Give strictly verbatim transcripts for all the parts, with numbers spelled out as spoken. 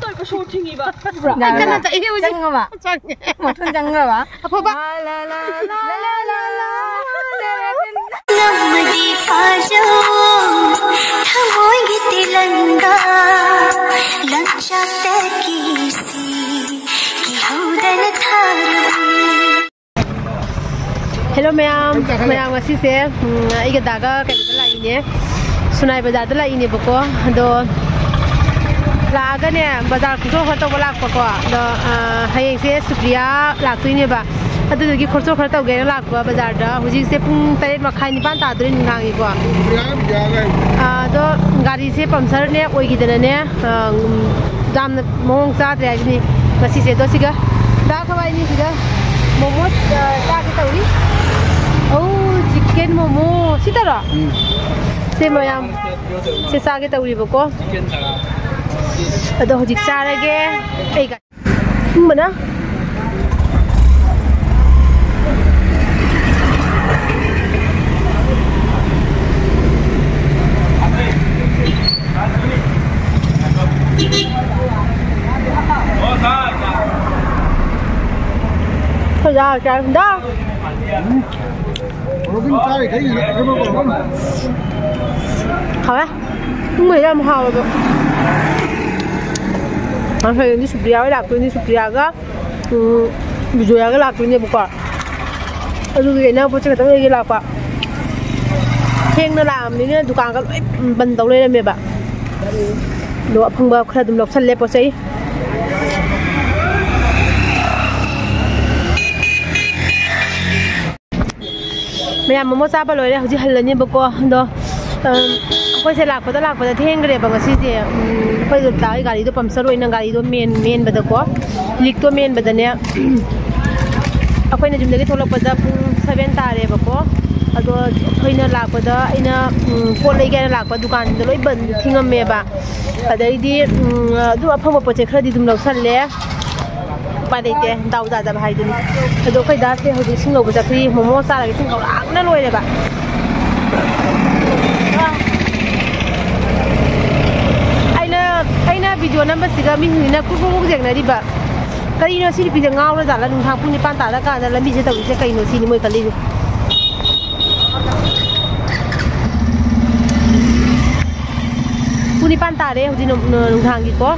ꯇꯧꯔꯤꯕ ꯁꯣꯔ ꯊꯤꯡꯉꯤꯕ꯫ ꯌꯥꯔꯕ? ꯀꯟꯅ ꯇꯛꯏ ꯍꯧꯖꯤꯛ꯫ ꯆꯪꯉꯕ? ꯆꯪꯉꯦ꯫ ꯃꯊꯨꯟ ꯆꯪꯉꯕ? ꯑꯐꯕ꯫ ꯅꯝꯃꯗꯤ ꯐꯥꯖꯧ, ꯊꯃꯣꯏꯒꯤ ꯇꯤꯂꯪꯒꯥ, ꯂꯝꯆꯠꯇꯒꯤ ꯁꯤ ꯀꯤꯍꯧꯗꯅ ꯊꯥꯔꯨ꯫ Hello ꯃꯌꯥꯝ, ꯃꯌꯥꯝ ꯉꯁꯤꯁꯦ, ꯎꯝ, ꯑꯩꯒ ꯗꯥꯒ ꯀꯩꯅꯣꯗ ꯂꯥꯛꯏꯅꯦ, ꯁꯨꯅꯥꯏ ꯕꯖꯥꯔꯗ ꯂꯥꯛꯏꯅꯦꯕꯀꯣ꯫ ꯑꯗꯣ ꯂꯥꯛꯑꯒꯅꯦ ꯕꯖꯥꯔ ꯈꯨꯗꯣꯜ ꯈꯔ ꯇꯧꯕ ꯂꯥꯛꯄꯀꯣ꯫ ꯑꯗꯣ, ꯑ, ꯍꯌꯦꯡꯁꯦ ꯁꯨꯄ꯭ꯔꯤꯌꯥ ꯂꯥꯛꯇꯣꯏꯅꯦꯕ, ꯑꯗꯨꯗꯨꯒꯤ ꯈꯣꯔꯁꯣ ꯈꯔ ꯇꯧꯒꯦꯅ ꯂꯥꯛꯄ ꯕꯖꯥꯔꯗ꯫ ꯍꯧꯖꯤꯛꯁꯦ ꯄꯨꯡ ꯇꯔꯦꯠ ꯃꯈꯥꯏ ꯅꯤꯄꯥꯟ ꯇꯥꯗꯣꯔꯦ ꯅꯨꯡꯗꯥꯡꯒꯤꯀꯣ꯫ ꯑꯗꯣ ꯒꯥꯔꯤꯁꯦ ꯄꯝꯆꯔꯅꯦ ꯑꯣꯏꯈꯤꯗꯅꯅꯦ, ꯑ, ꯌꯥꯝꯅ ꯃꯑꯣꯡ ꯆꯥꯗ꯭ꯔꯦ ꯍꯥꯏꯕꯅꯤ ꯉꯁꯤꯁꯦ꯫ ꯑꯗꯣ ꯁꯤꯒ ꯗꯥ ꯈꯋꯥꯏꯅꯤ ꯁꯤꯒ ꯃꯣꯃꯣ, ꯑ, ꯆꯥꯒꯦ ꯇꯧꯔꯤ꯫ ꯑꯧ, ꯆꯤꯛꯀꯟ ꯃꯣꯃꯣ ꯁꯤꯗꯔꯣ? ꯎꯝ꯫ ꯁꯦ ꯃꯌꯥꯝ, ꯁꯤ ꯆꯥꯒꯦ ꯇꯧꯔꯤꯕꯀꯣ꯫ ꯑꯗꯣ ꯍꯧꯖꯤꯛ ꯆꯥꯔꯒꯦ꯫ ꯑꯩ ꯒꯥ-, ꯊꯨꯝꯕꯅ꯫ ꯍꯥꯎꯋꯦ꯫ ꯎꯝ, ꯌꯥꯝ ꯍꯥꯎꯋꯦꯕ꯫ ꯍꯌꯦꯡꯗꯤ ꯁꯨꯄ꯭ꯔꯤꯌꯥ ꯍꯣꯏ ꯂꯥꯛꯇꯣꯏꯅꯤ꯫ ꯁꯨꯄ꯭ꯔꯤꯌꯥꯒ, ꯎꯝ, ꯕꯤꯖꯣꯌꯥꯒ ꯂꯥꯛꯇꯣꯏꯅꯦꯕꯀꯣ꯫ ꯑꯗꯨꯒꯤ ꯑꯩꯅ ꯄꯣꯠ ꯆꯩ ꯈꯛꯇꯪ ꯂꯩꯒꯦ ꯂꯥꯛꯄ꯫ ꯊꯦꯡꯅ ꯂꯥꯛꯑꯕꯅꯤꯅ ꯗꯨꯀꯥꯟꯒ ꯂꯣꯏ ꯕꯟ ꯇꯧ ꯂꯩꯔꯝꯃꯦꯕ꯫ ꯑꯗꯣ ꯑꯐꯪꯕ ꯈꯔ ꯑꯗꯨꯝ ꯂꯧꯁꯜꯂꯦ ꯄꯣꯠ ꯆꯩ꯫ ꯃꯌꯥꯝ ꯃꯣꯃꯣ ꯆꯥꯕ ꯂꯣꯏꯔꯦ, ꯍꯧꯖꯤꯛ ꯍꯜꯂꯅꯦꯕꯀꯣ꯫ ꯑꯗꯣ, ꯑꯝ, ꯑꯩꯈꯣꯏꯁꯦ ꯂꯥꯛꯄꯗ, ꯂꯥꯛꯄꯗ ꯊꯦꯡꯈ꯭ꯔꯦꯕ ꯉꯁꯤꯁꯦ꯫ ꯎꯝ, ꯑꯩꯈꯣꯏ ꯗꯣꯛꯇꯔꯒꯤ ꯒꯥꯔꯤꯗꯣ ꯄꯝꯆꯔ ꯑꯣꯏꯅ ꯒꯥꯔꯤꯗꯣ ꯃꯦꯟ-, ꯃꯦꯟꯕꯗꯀꯣ, ꯂꯤꯛꯇꯣ ꯃꯦꯟꯕꯗꯅꯦ, ꯑꯩꯈꯣꯏꯅ ꯌꯨꯝꯗꯒꯤ ꯊꯣꯛꯂꯛꯄꯗ ꯄꯨꯡ seven ꯇꯥꯔꯦꯕꯀꯣ꯫ ꯑꯗꯣ ꯑꯩꯈꯣꯏꯅ ꯂꯥꯛꯄꯗ ꯑꯩꯅ, ꯎꯝ, ꯄꯣꯠ ꯂꯩꯒꯦ ꯍꯥꯏꯅ ꯂꯥꯛꯄ ꯗꯨꯀꯥꯟꯁꯤꯡꯗꯣ ꯂꯣꯏ ꯕꯟ ꯊꯤꯡꯉꯝꯃꯦꯕ꯫ ꯑꯗꯩꯗꯤ, ꯎꯝ, ꯑꯗꯨ ꯑꯐꯪꯕ ꯄꯣꯠ ꯆꯩ ꯈꯔꯗꯤ ꯑꯗꯨꯝ ꯂꯧꯁꯜꯂꯦ꯫ ꯎꯄꯥꯏ ꯂꯩꯇꯦ, ꯗꯥꯎ ꯌꯥꯗꯕ ꯍꯥꯏꯗꯨꯅꯤ꯫ ꯑꯗꯣ ꯑꯩꯈꯣꯏ ꯗꯥꯁꯦ ꯍꯧꯖꯤꯛ ꯏꯁꯤꯡ ꯂꯧꯕ ꯆꯠꯈ꯭ꯔꯤ꯫ ꯃꯣꯃꯣ ꯆꯥꯔꯒ ꯏꯁꯤꯡ ꯈꯧꯔꯥꯡꯅ ꯂꯣꯏꯔꯦꯕ꯫ ꯑꯩꯅ, ꯑꯩꯅ ꯚꯤꯗꯤꯑꯣ ꯅꯝꯕꯁꯤꯒ ꯃꯤꯁꯤꯡꯁꯤꯅ ꯀꯨꯛ ꯀꯨꯛ ꯀꯨꯛ ꯌꯦꯡꯅꯔꯤꯕ꯫ ꯀꯔꯤꯅꯣ ꯁꯤ ꯅꯨꯄꯤꯁꯦ ꯉꯥꯎꯔ ꯖꯥꯠꯂ? ꯅꯨꯡꯗꯥꯡ ꯄꯨꯡ ꯅꯤꯄꯥꯟ ꯇꯥꯔꯀꯥꯟꯗ ꯂꯝꯕꯤꯁꯦ ꯇꯧꯔꯤꯁꯦ ꯀꯩꯅꯣ ꯁꯤꯅꯤ ꯃꯣꯏ ꯈꯜꯂꯤꯁꯦ꯫ ꯄꯨꯡ ꯅꯤꯄꯥꯟ ꯇꯥꯔꯦ ꯍꯧꯖꯤꯛ ꯅꯨꯡ-, ꯅꯨꯡꯗꯥꯡꯒꯤꯀꯣ꯫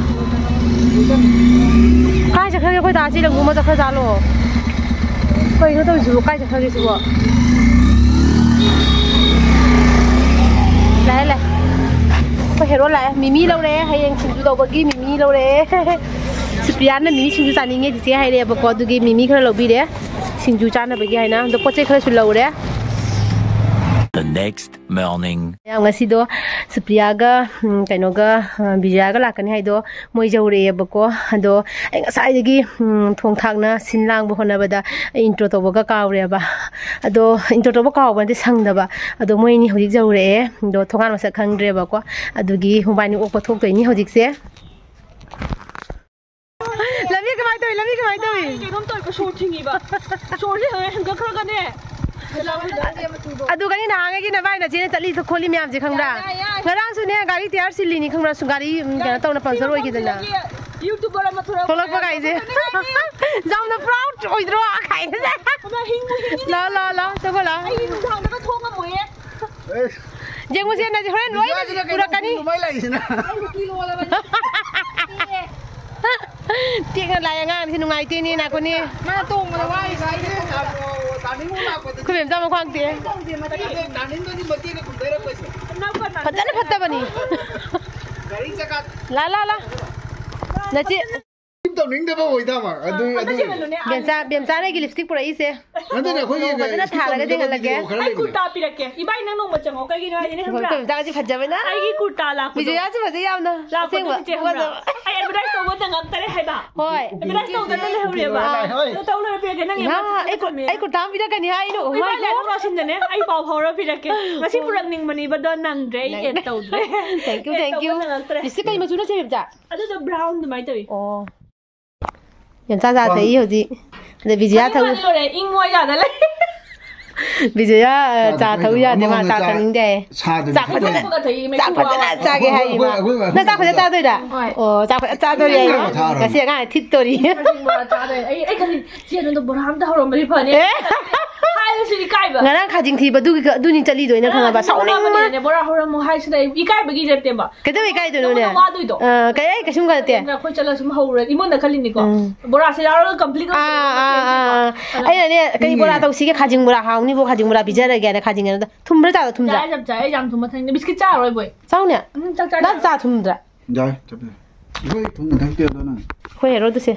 ꯀꯥꯏ ꯆꯠꯈ꯭ꯔꯒꯦ ꯑꯩꯈꯣꯏ ꯗꯥꯁꯤ? ꯂꯪꯒꯨ ꯑꯃ ꯆꯠꯈ꯭ꯔ ꯖꯥꯠꯂꯣ? ꯀꯩꯅꯣ ꯇꯧꯔꯤꯁꯤꯕꯣ? ꯀꯥꯏ ꯆꯠꯈ꯭ꯔꯒꯦ ꯁꯤꯕꯣ? ꯂꯥꯛꯑꯦ, ꯂꯥꯛꯑꯦ꯫ ꯑꯩꯈꯣꯏ ꯍꯦꯔꯣ ꯂꯥꯛꯑꯦ꯫ ꯃꯤꯃꯤ ꯂꯧꯔꯦ꯫ ꯍꯌꯦꯡ ꯁꯤꯡꯖꯨ ꯇꯧꯕꯒꯤ ꯃꯤꯃꯤ ꯂꯧꯔꯦ꯫ ꯁꯨꯄ꯭ꯔꯤꯌꯥꯅ ꯃꯤꯃꯤ ꯁꯤꯡꯖꯨ ꯆꯥꯅꯤꯡꯉꯦ ꯆꯤꯆꯦ ꯍꯥꯏꯔꯛꯑꯦꯕꯀꯣ꯫ ꯑꯗꯨꯒꯤ ꯃꯤꯃꯤ ꯈꯔ ꯂꯧꯕꯤꯔꯦ꯫ ꯁꯤꯡꯖꯨ ꯆꯥꯅꯕꯒꯤ ꯍꯥꯏꯅ꯫ ꯑꯗꯣ ꯄꯣꯠ ꯆꯩ ꯈꯔꯁꯨ ꯂꯧꯔꯦ꯫ The next morning. ꯃꯌꯥꯝ ꯉꯁꯤꯗꯣ ꯁꯨꯄ꯭ꯔꯤꯌꯥꯒ, ꯎꯝ, ꯀꯩꯅꯣꯒ, ꯑ, ꯕꯤꯖꯌꯥꯒ ꯂꯥꯛꯀꯅꯤ ꯍꯥꯏꯗꯣ ꯃꯣꯏ ꯌꯧꯔꯛꯑꯦꯕꯀꯣ꯫ ꯑꯗꯣ ꯑꯩ ꯉꯁꯥꯏꯗꯒꯤ, ꯎꯝ, ꯊꯣꯡ ꯊꯥꯛꯅ ꯁꯤꯟ ꯂꯥꯡꯕ ꯍꯣꯠꯅꯕꯗ ꯑꯩ intro ꯇꯧꯕꯒ ꯀꯥꯎꯔꯦꯕ꯫ ꯑꯗꯣ intro ꯇꯧꯕ ꯀꯥꯎꯕ ꯅꯠꯇꯦ, ꯁꯪꯗꯕ꯫ ꯑꯗꯣ ꯃꯣꯏ ꯑꯅꯤ ꯍꯧꯖꯤꯛ ꯌꯧꯔꯛꯑꯦ꯫ ꯑꯗꯣ ꯊꯣꯡꯒꯥꯟ ꯃꯁꯛ ꯈꯪꯗ꯭ꯔꯦꯕꯀꯣ꯫ ꯑꯗꯨꯒꯤ ꯃꯣꯏꯕꯥꯅꯤ ꯑꯣꯛꯄ ꯊꯣꯛꯇꯣꯏꯅꯤ ꯍꯧꯖꯤꯛꯁꯦ꯫ ꯂꯝꯕꯤ ꯀꯃꯥꯏꯅ ꯇꯧꯏ? ꯂꯝꯕꯤ ꯀꯃꯥꯏꯅ ꯇꯧꯏ? ꯑꯩ ꯀꯩꯅꯣꯝ ꯇꯧꯏꯕ, ꯁꯣꯔ ꯊꯤꯡꯉꯤꯕ꯫ ꯁꯣꯔꯁꯦ ꯍꯦꯟꯒꯠꯈ꯭ꯔꯒꯅꯦ꯫ ꯑꯗꯨꯒꯅꯤ ꯅꯍꯥꯟꯉꯩꯒꯤ ꯅꯕꯥꯏ ꯅꯆꯦꯅ ꯆꯠꯂꯤ ꯈꯣꯠꯂꯤ ꯃꯌꯥꯝꯁꯦ ꯈꯪꯕ꯭ꯔꯥ? ꯌꯥꯏ, ꯌꯥꯏ, ꯌꯥꯏ꯫ ꯉꯔꯥꯡꯁꯨꯅꯦ ꯒꯥꯔꯤ ꯇꯌꯥꯔ ꯁꯤꯜꯂꯤꯅꯤ ꯈꯪꯕ꯭ꯔꯥ? ꯁꯨꯝ ꯒꯥꯔꯤ, ꯎꯝ, ꯀꯩꯅꯣ ꯇꯧꯅ ꯄꯝꯆꯔ ꯑꯣꯏꯈꯤꯗꯅ꯫ YouTuber ꯑꯃ ꯊꯣꯛꯂꯛꯄ ꯊꯣꯛꯂꯛꯄ ꯀꯥꯏꯁꯦ꯫ ꯌꯥꯝꯅ proud ꯑꯣꯏꯗ꯭ꯔꯣ? ꯀꯥꯏꯅ꯫ ꯑꯃ ꯍꯤꯡꯕꯨ ꯍꯤꯡꯉꯤꯅꯦ꯫ ꯂꯥꯎ, ꯂꯥꯎ, ꯂꯥꯎ, ꯆꯪꯉꯣ, ꯂꯥꯎ꯫ ꯑꯩ ꯅꯨꯡꯗꯥꯡꯗꯒ ꯊꯣꯡꯉꯝꯃꯣꯏꯌꯦ꯫ ꯑꯦꯁ꯫ ꯌꯦꯡꯉꯨꯁꯦ, ꯅꯪꯁꯦ ꯍꯣꯔꯦꯟ ꯂꯣꯏ ꯕꯤꯖꯨꯋꯥꯁꯤꯅ ꯀꯩꯅꯣ ꯎꯔꯛꯀꯅꯤ꯫ ꯀꯨꯀꯤ ꯅꯣꯡꯃꯩ ꯂꯥꯛꯏꯁꯤꯅ? ꯇꯦꯛꯅ ꯂꯥꯛꯑꯦ ꯑꯉꯥꯡꯁꯤ, ꯅꯨꯡꯉꯥꯏꯇꯦꯅꯦ, ꯅꯥꯀꯣꯅꯦ꯫ ꯃꯥ ꯇꯣꯡꯕꯗ ꯋꯥꯔꯤꯁꯦ꯫ ꯇꯥꯅꯤꯡꯉꯨ ꯂꯥꯛꯄꯗꯗꯤ ꯑꯩꯈꯣꯏ ꯃꯦꯝꯆꯥ ꯃꯈ꯭ꯋꯥꯡ ꯇꯦꯛꯑꯦ꯫ ꯇꯥꯅꯤꯡꯕꯒꯤ ꯃꯇꯦꯡꯗ ꯀꯨꯝꯊꯔꯛꯄꯁꯦ꯫ ꯐꯖꯅ ꯐꯠꯇꯕꯅꯤ꯫ ꯒꯥꯔꯤ ꯆꯀꯥ ꯂꯥ, ꯂꯥ, ꯂꯥ꯫ ꯅꯆꯦ꯫ ꯇꯧꯅꯤꯡꯗꯕ ꯑꯣꯏꯗꯕ ꯑꯗꯨ, ꯑꯗꯨ ꯑꯣꯏꯔꯁꯨ꯫ ꯕꯦꯝꯆꯥ, ꯕꯦꯝꯆꯥ ꯅꯣꯏꯒꯤ lipstick ꯄꯨꯔꯛꯏꯁꯦ꯫ ꯑꯗꯨꯅ ꯑꯩꯈꯣꯏꯒꯤ ꯅꯣꯡꯃ ꯐꯖꯅ ꯁꯤ ꯊꯥꯔꯒ ꯇꯧꯅꯤꯡꯗꯕ ꯊꯦꯡꯍꯜꯂꯒꯦ꯫ Video ꯈꯔ ꯑꯩ ꯂꯩꯕꯅꯦ꯫ ꯀꯨꯔꯇꯥ ꯄꯤꯔꯛꯀꯦ꯫ ꯏꯕꯥꯏ, ꯅꯪ ꯅꯣꯡꯃ ꯆꯪꯉꯣ꯫ ꯀꯩꯒꯤꯅꯣ ꯍꯥꯏꯗꯤ, ꯅꯪ ꯈꯪꯕ꯭ꯔꯥ? ꯑꯩꯈꯣꯏ ꯕꯦꯝꯆꯥꯁꯤ ꯐꯖꯕꯅ꯫ ꯑꯩꯒꯤ ꯀꯨꯔꯇꯥ ꯂꯥꯛꯄꯗꯣ꯫ ꯕꯤꯖꯣꯌꯥꯁꯨ ꯐꯖꯩ ꯌꯥꯝꯅ꯫ ꯂꯥꯛꯄꯗꯣ ꯑꯁꯦꯡꯕ꯫ ꯏꯆꯦ ꯈꯪꯕ꯭ꯔꯥ? ꯐꯖꯕ꯫ ꯑꯩ advertise ꯇꯧꯕ ꯅꯪꯉꯛꯇꯔꯦ ꯍꯥꯏꯕ꯫ ꯍꯣꯏ꯫ Advertise ꯇꯧꯗꯅ ꯂꯩꯍꯧꯔꯦꯕ꯫ ꯍꯣꯏ, ꯍꯣꯏ꯫ ꯑꯗꯣ ꯇꯧ ꯂꯣꯏꯔ ꯄꯤꯔꯛꯀꯦ꯫ ꯅꯪ ꯏꯃꯥ, ꯌꯥꯝ ꯑꯩ ꯀꯨ-, ꯊꯝꯃꯦ꯫ ꯑꯩ ꯀꯨꯔꯇꯥ ꯑꯃ ꯄꯤꯔꯛꯀꯅꯤ ꯍꯥꯏ, ꯑꯩꯅ, oh my ꯏꯕꯥꯏ, ꯂꯥꯏꯕꯛ God꯫ ꯂꯣꯁꯤꯟꯗꯅꯦ꯫ ꯑꯩ ꯄꯥꯎ ꯐꯥꯎꯔ ꯄꯤꯔꯛꯀꯦ꯫ ꯉꯁꯤ ꯄꯨꯔꯛꯅꯤꯡꯕꯅꯤꯕ, ꯑꯗꯣ ꯅꯪꯗ꯭ꯔꯦ꯫ ꯑꯩ nang-, add ꯇꯧꯗ꯭ꯔꯦ꯫ Thank you, add thank ꯇꯧꯕ you꯫ ꯅꯪꯉꯛꯇ꯭ꯔꯦ꯫ Lipstick ꯀꯩ ꯃꯆꯨꯅꯣ ꯁꯦ, ꯕꯦꯝꯆꯥ? ꯑꯗꯨꯗꯣ brown ꯑꯗꯨꯃꯥꯏꯅ ꯇꯧꯏ꯫ ꯑꯣ꯫ ꯌꯥꯝ ꯆꯥ ꯆꯥ ꯊꯛꯏ ꯍꯧꯖꯤꯛ꯫ ꯑꯗ ꯕꯤꯖꯤꯌꯥ ꯊꯛꯎ꯫ ꯈꯪꯗ꯭ꯔꯗꯤ ꯂꯣꯏꯔꯦ, ꯏꯪꯉꯣ ꯌꯥꯗ ꯂꯩ꯫ ꯕꯤꯖꯣꯌꯥ, ꯑ, ꯆꯥ ꯊꯛꯎ ꯌꯥꯗꯦ, ꯃꯥ ꯆꯥ ꯊꯛꯅꯤꯡꯗꯦ ꯍꯥꯏꯌꯦ꯫ ꯆꯥꯛ ꯐꯖꯅ, ꯆꯥꯛ ꯐꯖꯅ ꯆꯥꯒꯦ ꯍꯥꯏꯌꯦ ꯃꯥ꯫ ꯅꯪ ꯆꯥꯛ ꯐꯖꯅ ꯆꯥꯗꯣꯏꯔꯥ? ꯍꯣꯏ꯫ ꯑꯣ, ꯆꯥꯛ ꯐꯖꯅ ꯆꯥꯗꯣꯔꯤ ꯍꯥꯏꯌꯦ ꯃꯥ꯫ ꯉꯁꯤ ꯑꯉꯥꯡ ꯊꯤꯠꯇꯣꯔꯤ꯫ ꯈꯥꯖꯤꯡ ꯕꯣꯔꯥ ꯆꯥꯗꯣꯏꯅꯦ꯫ ꯑꯩ, ꯑꯩ ꯈꯜꯂꯤ, ꯆꯦ, ꯅꯪꯗꯣ ꯕꯣꯔꯥ ꯑꯝꯇ ꯍꯧꯔꯝꯕꯗꯤ ꯐꯅꯤ꯫ ꯑꯦ? ꯍꯥꯏꯔꯁꯨ ꯏꯀꯥꯏꯕ꯫ ꯉꯔꯥꯡ ꯈꯥꯖꯤꯡ ꯊꯤꯕꯗꯨꯒꯤ, ꯑꯗꯨꯅꯤ ꯆꯠꯂꯤꯗꯣ ꯑꯩꯅ ꯈꯪꯉꯕ꯫ ꯁꯥꯎꯅꯤꯡꯕꯅ꯫ ꯕꯣꯔꯥ ꯍꯧꯔꯝꯃꯣ ꯍꯥꯏꯁꯤꯗ ꯑꯩ ꯏꯀꯥꯏꯕꯒꯤ ꯅꯠꯇꯦꯕ꯫ ꯀꯩꯗꯧꯕꯩ ꯏꯀꯥꯏꯗꯣꯏꯅꯣꯅꯦ? ꯅꯉꯣꯟꯗ ꯋꯥꯗꯣꯏꯗꯣ꯫ ꯑ, ꯀꯩ, ꯑꯩ ꯀꯩꯁꯨꯝ ꯈꯟꯗꯦ꯫ ꯑꯩꯈꯣꯏ ꯆꯠꯂ ꯁꯨꯝ ꯍꯧꯔ ꯏꯃꯨꯡꯗ ꯈꯜꯂꯤꯅꯤꯀꯣ꯫ ꯎꯝ꯫ ꯕꯣꯔꯥꯁꯦ ꯌꯥꯎꯔꯒ complete ꯑꯥ, ꯑꯥ, ꯑꯥ꯫ ꯑꯩꯅꯅꯦ, ꯀꯔꯤ ꯕꯣꯔꯥ ꯇꯧꯁꯤꯒꯦ? ꯈꯥꯖꯤꯡ ꯕꯣꯔꯥ ꯍꯥꯎꯅꯤꯕꯣ, ꯈꯥꯖꯤꯡ ꯕꯣꯔꯥ ꯄꯤꯖꯔꯒꯦꯅ ꯈꯥꯖꯤꯡ ꯀꯩꯅꯣꯗ꯫ ꯊꯨꯝꯕ꯭ꯔꯥ ꯆꯥꯗ ꯊꯨꯝꯗ꯭ꯔꯥ? ꯌꯥꯏ, ꯌꯥꯝ ꯆꯥꯏ꯫ ꯑꯩ ꯌꯥꯝ ꯊꯨꯝꯕ ꯊꯛꯅꯤꯡꯗꯦ꯫ ꯕꯤꯁꯀꯤꯠ ꯆꯥꯔꯣꯏ, ꯕꯣꯏ꯫ ꯆꯥꯎꯅꯦ꯫ ꯎꯝ, ꯆꯥꯛ ꯆꯥ ꯅꯪ ꯆꯥ ꯊꯨꯝꯗ꯭ꯔꯥ? ꯌꯥꯏ, ꯆꯠꯂꯦ꯫ ꯑꯩꯈꯣꯏ ꯊꯨꯝ ꯈꯤꯇꯪ ꯇꯦꯛꯑꯗꯣ ꯅꯪ꯫ ꯑꯩꯈꯣꯏ ꯍꯦꯔꯣꯗꯨꯁꯦ꯫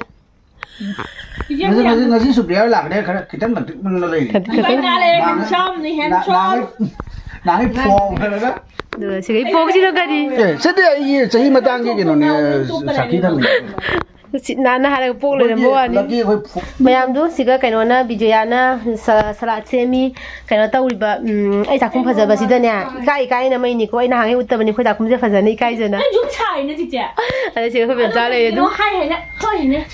ꯉꯁꯤ, ꯉꯁꯤ, ꯉꯁꯤ ꯁꯨꯄ꯭ꯔꯤꯌꯥ ꯂꯥꯛꯀꯅꯤ, ꯈꯔ ꯈꯤꯇꯪ ꯂꯛꯇ꯭ꯔꯤꯛ ꯃꯅꯨꯡꯗ ꯂꯩꯔꯤ꯫ ꯈꯤꯇꯪ, ꯈꯤꯇꯪ꯫ ꯅꯍꯥꯟ-, ꯅꯍꯥꯟ-, ꯅꯍꯥꯟꯒꯩ ꯐꯣꯡꯈ꯭ꯔꯒ꯫ ꯑꯗꯨꯒ ꯁꯤꯒꯤ ꯄꯣꯛꯁꯤꯅ ꯀꯔꯤ? ꯑꯦ, ꯁꯤꯗꯤ ꯑꯩꯒꯤ ꯆꯍꯤ ꯃꯇꯥꯡꯒꯤ ꯀꯩꯅꯣꯅꯦ, ꯁꯥꯈꯤ ꯊꯝꯃꯤ꯫ ꯁꯤ ꯅꯥꯟꯅ ꯍꯥꯏꯔꯒ ꯄꯣꯛ ꯂꯩꯔꯝꯕ ꯋꯥꯅꯤ꯫ ꯂꯛꯀꯤ ꯑꯩꯈꯣꯏ ꯐꯨ- ꯃꯌꯥꯝꯗꯨ ꯁꯤꯒ ꯀꯩꯅꯣꯅ, ꯕꯤꯖꯌꯥꯅ ꯁ-, ꯁꯂꯥꯗ ꯁꯦꯝꯃꯤ꯫ ꯀꯩꯅꯣ ꯇꯧꯔꯤꯕ, ꯎꯝ, ꯑꯩ ꯆꯥꯛꯈꯨꯝ ꯐꯖꯕꯁꯤꯗꯅꯦ, ꯏꯀꯥꯏ ꯏꯀꯥꯏꯅ ꯃꯩꯅꯤꯀꯣ, ꯑꯩ ꯅꯍꯥꯟꯒꯩ ꯎꯠꯇꯕꯅꯤ ꯑꯩꯈꯣꯏ ꯆꯥꯛꯈꯨꯝꯁꯦ ꯐꯖꯅ ꯏꯀꯥꯏꯖꯅ꯫ ꯑꯩ ꯌꯨꯝ ꯁꯥꯏꯅ, ꯆꯤꯆꯦ꯫ ꯑꯗ ꯁꯤꯒ ꯑꯩꯈꯣꯏ ꯃꯦꯝꯆꯥ ꯂꯩꯔꯦ ꯑꯗꯨꯝ꯫ ꯀꯩꯅꯣ ꯍꯥꯏ ꯍꯥꯏꯅ, ꯍꯣꯏ ꯍꯥꯏꯅꯦ꯫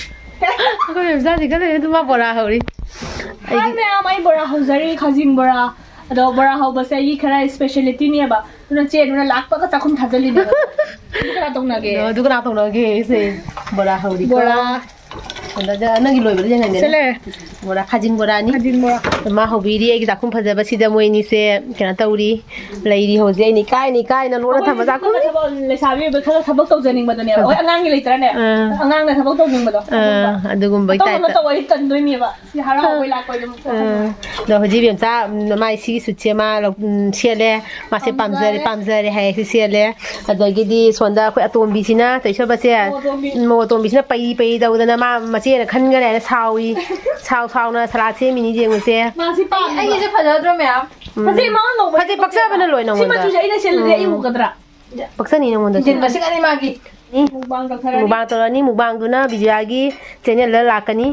ꯑꯩꯈꯣꯏ ꯃꯦꯝꯆꯥꯁꯤꯒ ꯂꯩꯔꯦ ꯑꯗꯨꯝ, ꯃꯥ ꯕꯣꯔꯥ ꯍꯧꯔꯤ꯫ ꯍꯥꯏ ꯑꯩꯗꯤ ꯃꯌꯥꯝ, ꯑꯩ ꯕꯣꯔꯥ ꯍꯧꯖꯔꯤ, ꯈꯥꯖꯤꯡ ꯕꯣꯔꯥ꯫ ꯑꯗꯣ ꯕꯣꯔꯥ ꯍꯧꯕꯁꯦ ꯑꯩꯒꯤ ꯈꯔ specialityꯅꯦꯕ꯫ ꯑꯗꯨꯅ ꯆꯦ, ꯑꯗꯨꯅ ꯂꯥꯛꯄꯒ ꯆꯥꯛꯈꯨꯝ ꯊꯥꯖꯤꯜꯂꯤꯅꯦꯕ꯫ ꯑꯗꯨ ꯀꯅꯥ ꯇꯧꯅꯒꯦ? ꯑꯗꯣ ꯑꯗꯨ ꯀꯅꯥ ꯇꯧꯅꯒꯦ? ꯁꯦ, ꯕꯣꯔꯥ ꯍꯧꯔꯤꯀꯣ꯫ ꯕꯣꯔꯥ꯫ ꯀꯩꯅꯣꯗ, ꯅꯪꯒꯤ ꯂꯣꯏꯕꯗ ꯌꯦꯡꯍꯟꯒꯦꯅꯦ꯫ ꯁꯦ ꯂꯩꯔꯦ꯫ ꯕꯣꯔꯥ, ꯈꯥꯖꯤꯡ ꯕꯣꯔꯥꯅꯤ꯫ ꯈꯥꯖꯤꯡ ꯕꯣꯔꯥ꯫ ꯃꯥ ꯍꯧꯕꯤꯔꯤ ꯑꯩꯒꯤ ꯆꯥꯛꯈꯨꯝ ꯐꯖꯕꯁꯤꯗ, ꯃꯣꯏ ꯑꯅꯤꯁꯦ ꯀꯩꯅꯣ ꯇꯧꯔꯤ, ꯂꯩꯔꯤ ꯍꯧꯖꯤꯛ꯫ ꯑꯩꯅ ꯏꯀꯥꯏꯅ ꯏꯀꯥꯏꯅ ꯂꯣꯟꯅ ꯊꯝꯕ ꯆꯥꯛꯈꯨꯝ꯫ ꯊꯕꯛ, ꯂꯩꯁꯥꯕꯤ ꯑꯣꯏꯕ ꯈꯔ ꯊꯕꯛ ꯇꯧꯖꯅꯤꯡꯕꯗꯨꯅꯦꯕ꯫ ꯍꯣꯏ, ꯑꯉꯥꯡꯒꯤ ꯂꯩꯇ꯭ꯔꯅꯦ? ꯑꯥ꯫ ꯑꯉꯥꯡꯅ ꯊꯕꯛ ꯇꯧꯅꯤꯡꯕꯗꯣ꯫ ꯑꯥ, ꯑꯗꯨꯒꯨꯝꯕ꯫ ꯑꯗꯨꯒꯨꯝꯕꯩ ꯑꯇꯧꯕ typeꯇ꯫ ꯅꯠꯇꯕ ꯑꯩ ꯇꯟꯗꯣꯏꯅꯦꯕ꯫ ꯁꯤ ꯍꯔꯥꯎꯕꯩ ꯂꯥꯛꯄꯩ ꯑꯗꯨꯝ꯫ ꯑꯥ꯫ ꯑꯗꯣ ꯍꯧꯖꯤꯛ ꯏꯕꯦꯝꯆꯥ, ꯃꯥꯏ ꯁꯤꯒꯤ suitꯁꯦ ꯃꯥ ꯂꯧ-, ꯎꯝ, ꯁꯦꯠꯂꯦ꯫ ꯃꯥꯁꯦ ꯄꯥꯝꯖꯔꯦ, ꯄꯥꯝꯖꯔꯦ꯫ ꯄꯥꯝꯖꯔꯦ ꯍꯥꯏ, ꯁꯤ ꯁꯦꯠꯂꯦ꯫ ꯑꯗꯒꯤꯗꯤ ꯁꯣꯝꯗ ꯑꯩꯈꯣꯏ ꯑꯇꯣꯝꯕꯤꯁꯤꯅ, ꯇꯩꯁꯕꯁꯦ, ꯃꯧ ꯑꯇꯣꯝꯕꯤ꯫ ꯎꯝ, ꯃꯧ ꯑꯇꯣꯝꯕꯤꯁꯤꯅ ꯄꯩ ꯄꯩ ꯇꯧꯗꯅ ꯃꯥ ꯃꯆꯦꯅ ꯈꯟꯈ꯭ꯔꯦ ꯍꯥꯏꯅ ꯁꯥꯎꯏ꯫ ꯁꯥꯎ ꯁꯥꯎꯅ ꯁꯂꯥꯗ ꯁꯦꯝꯃꯤꯅꯤ ꯌꯦꯡꯉꯨꯁꯦ꯫ ꯃꯥꯁꯤ ꯄꯥꯝꯃꯦ꯫ ꯑꯩꯒꯤꯁꯦ ꯐꯖꯗ꯭ꯔꯣ ꯃꯌꯥꯝ? ꯎꯝ꯫ ꯐꯖꯩ, ꯃꯥꯅ ꯂꯧꯕ ꯐꯖꯩ, ꯄꯛꯆꯕꯅ ꯂꯣꯏ ꯁꯤ ꯅꯉꯣꯟꯗ꯫ ꯃꯆꯨꯁꯦ ꯑꯩꯅ ꯁꯦꯠꯂꯗꯤ ꯑꯩ ꯎꯝ꯫ ꯎꯒꯗ꯭ꯔꯥ? ꯄꯛꯆꯅꯤ ꯅꯉꯣꯟꯗ꯫ ꯏꯟꯖꯤꯟ ꯃꯁꯤꯡ ꯑꯅꯤ ꯃꯥꯒꯤ꯫ ꯃꯨꯛꯕꯥꯡ ꯇꯧꯔꯅꯤ꯫ ꯃꯨꯛꯕꯥꯡ ꯇꯧꯔꯅꯤ꯫ ꯃꯨꯛꯕꯥꯡꯗꯨꯅ ꯕꯤꯖꯌꯥꯒꯤ ꯆꯦꯅꯦꯜꯗ ꯂꯥꯛꯀꯅꯤ꯫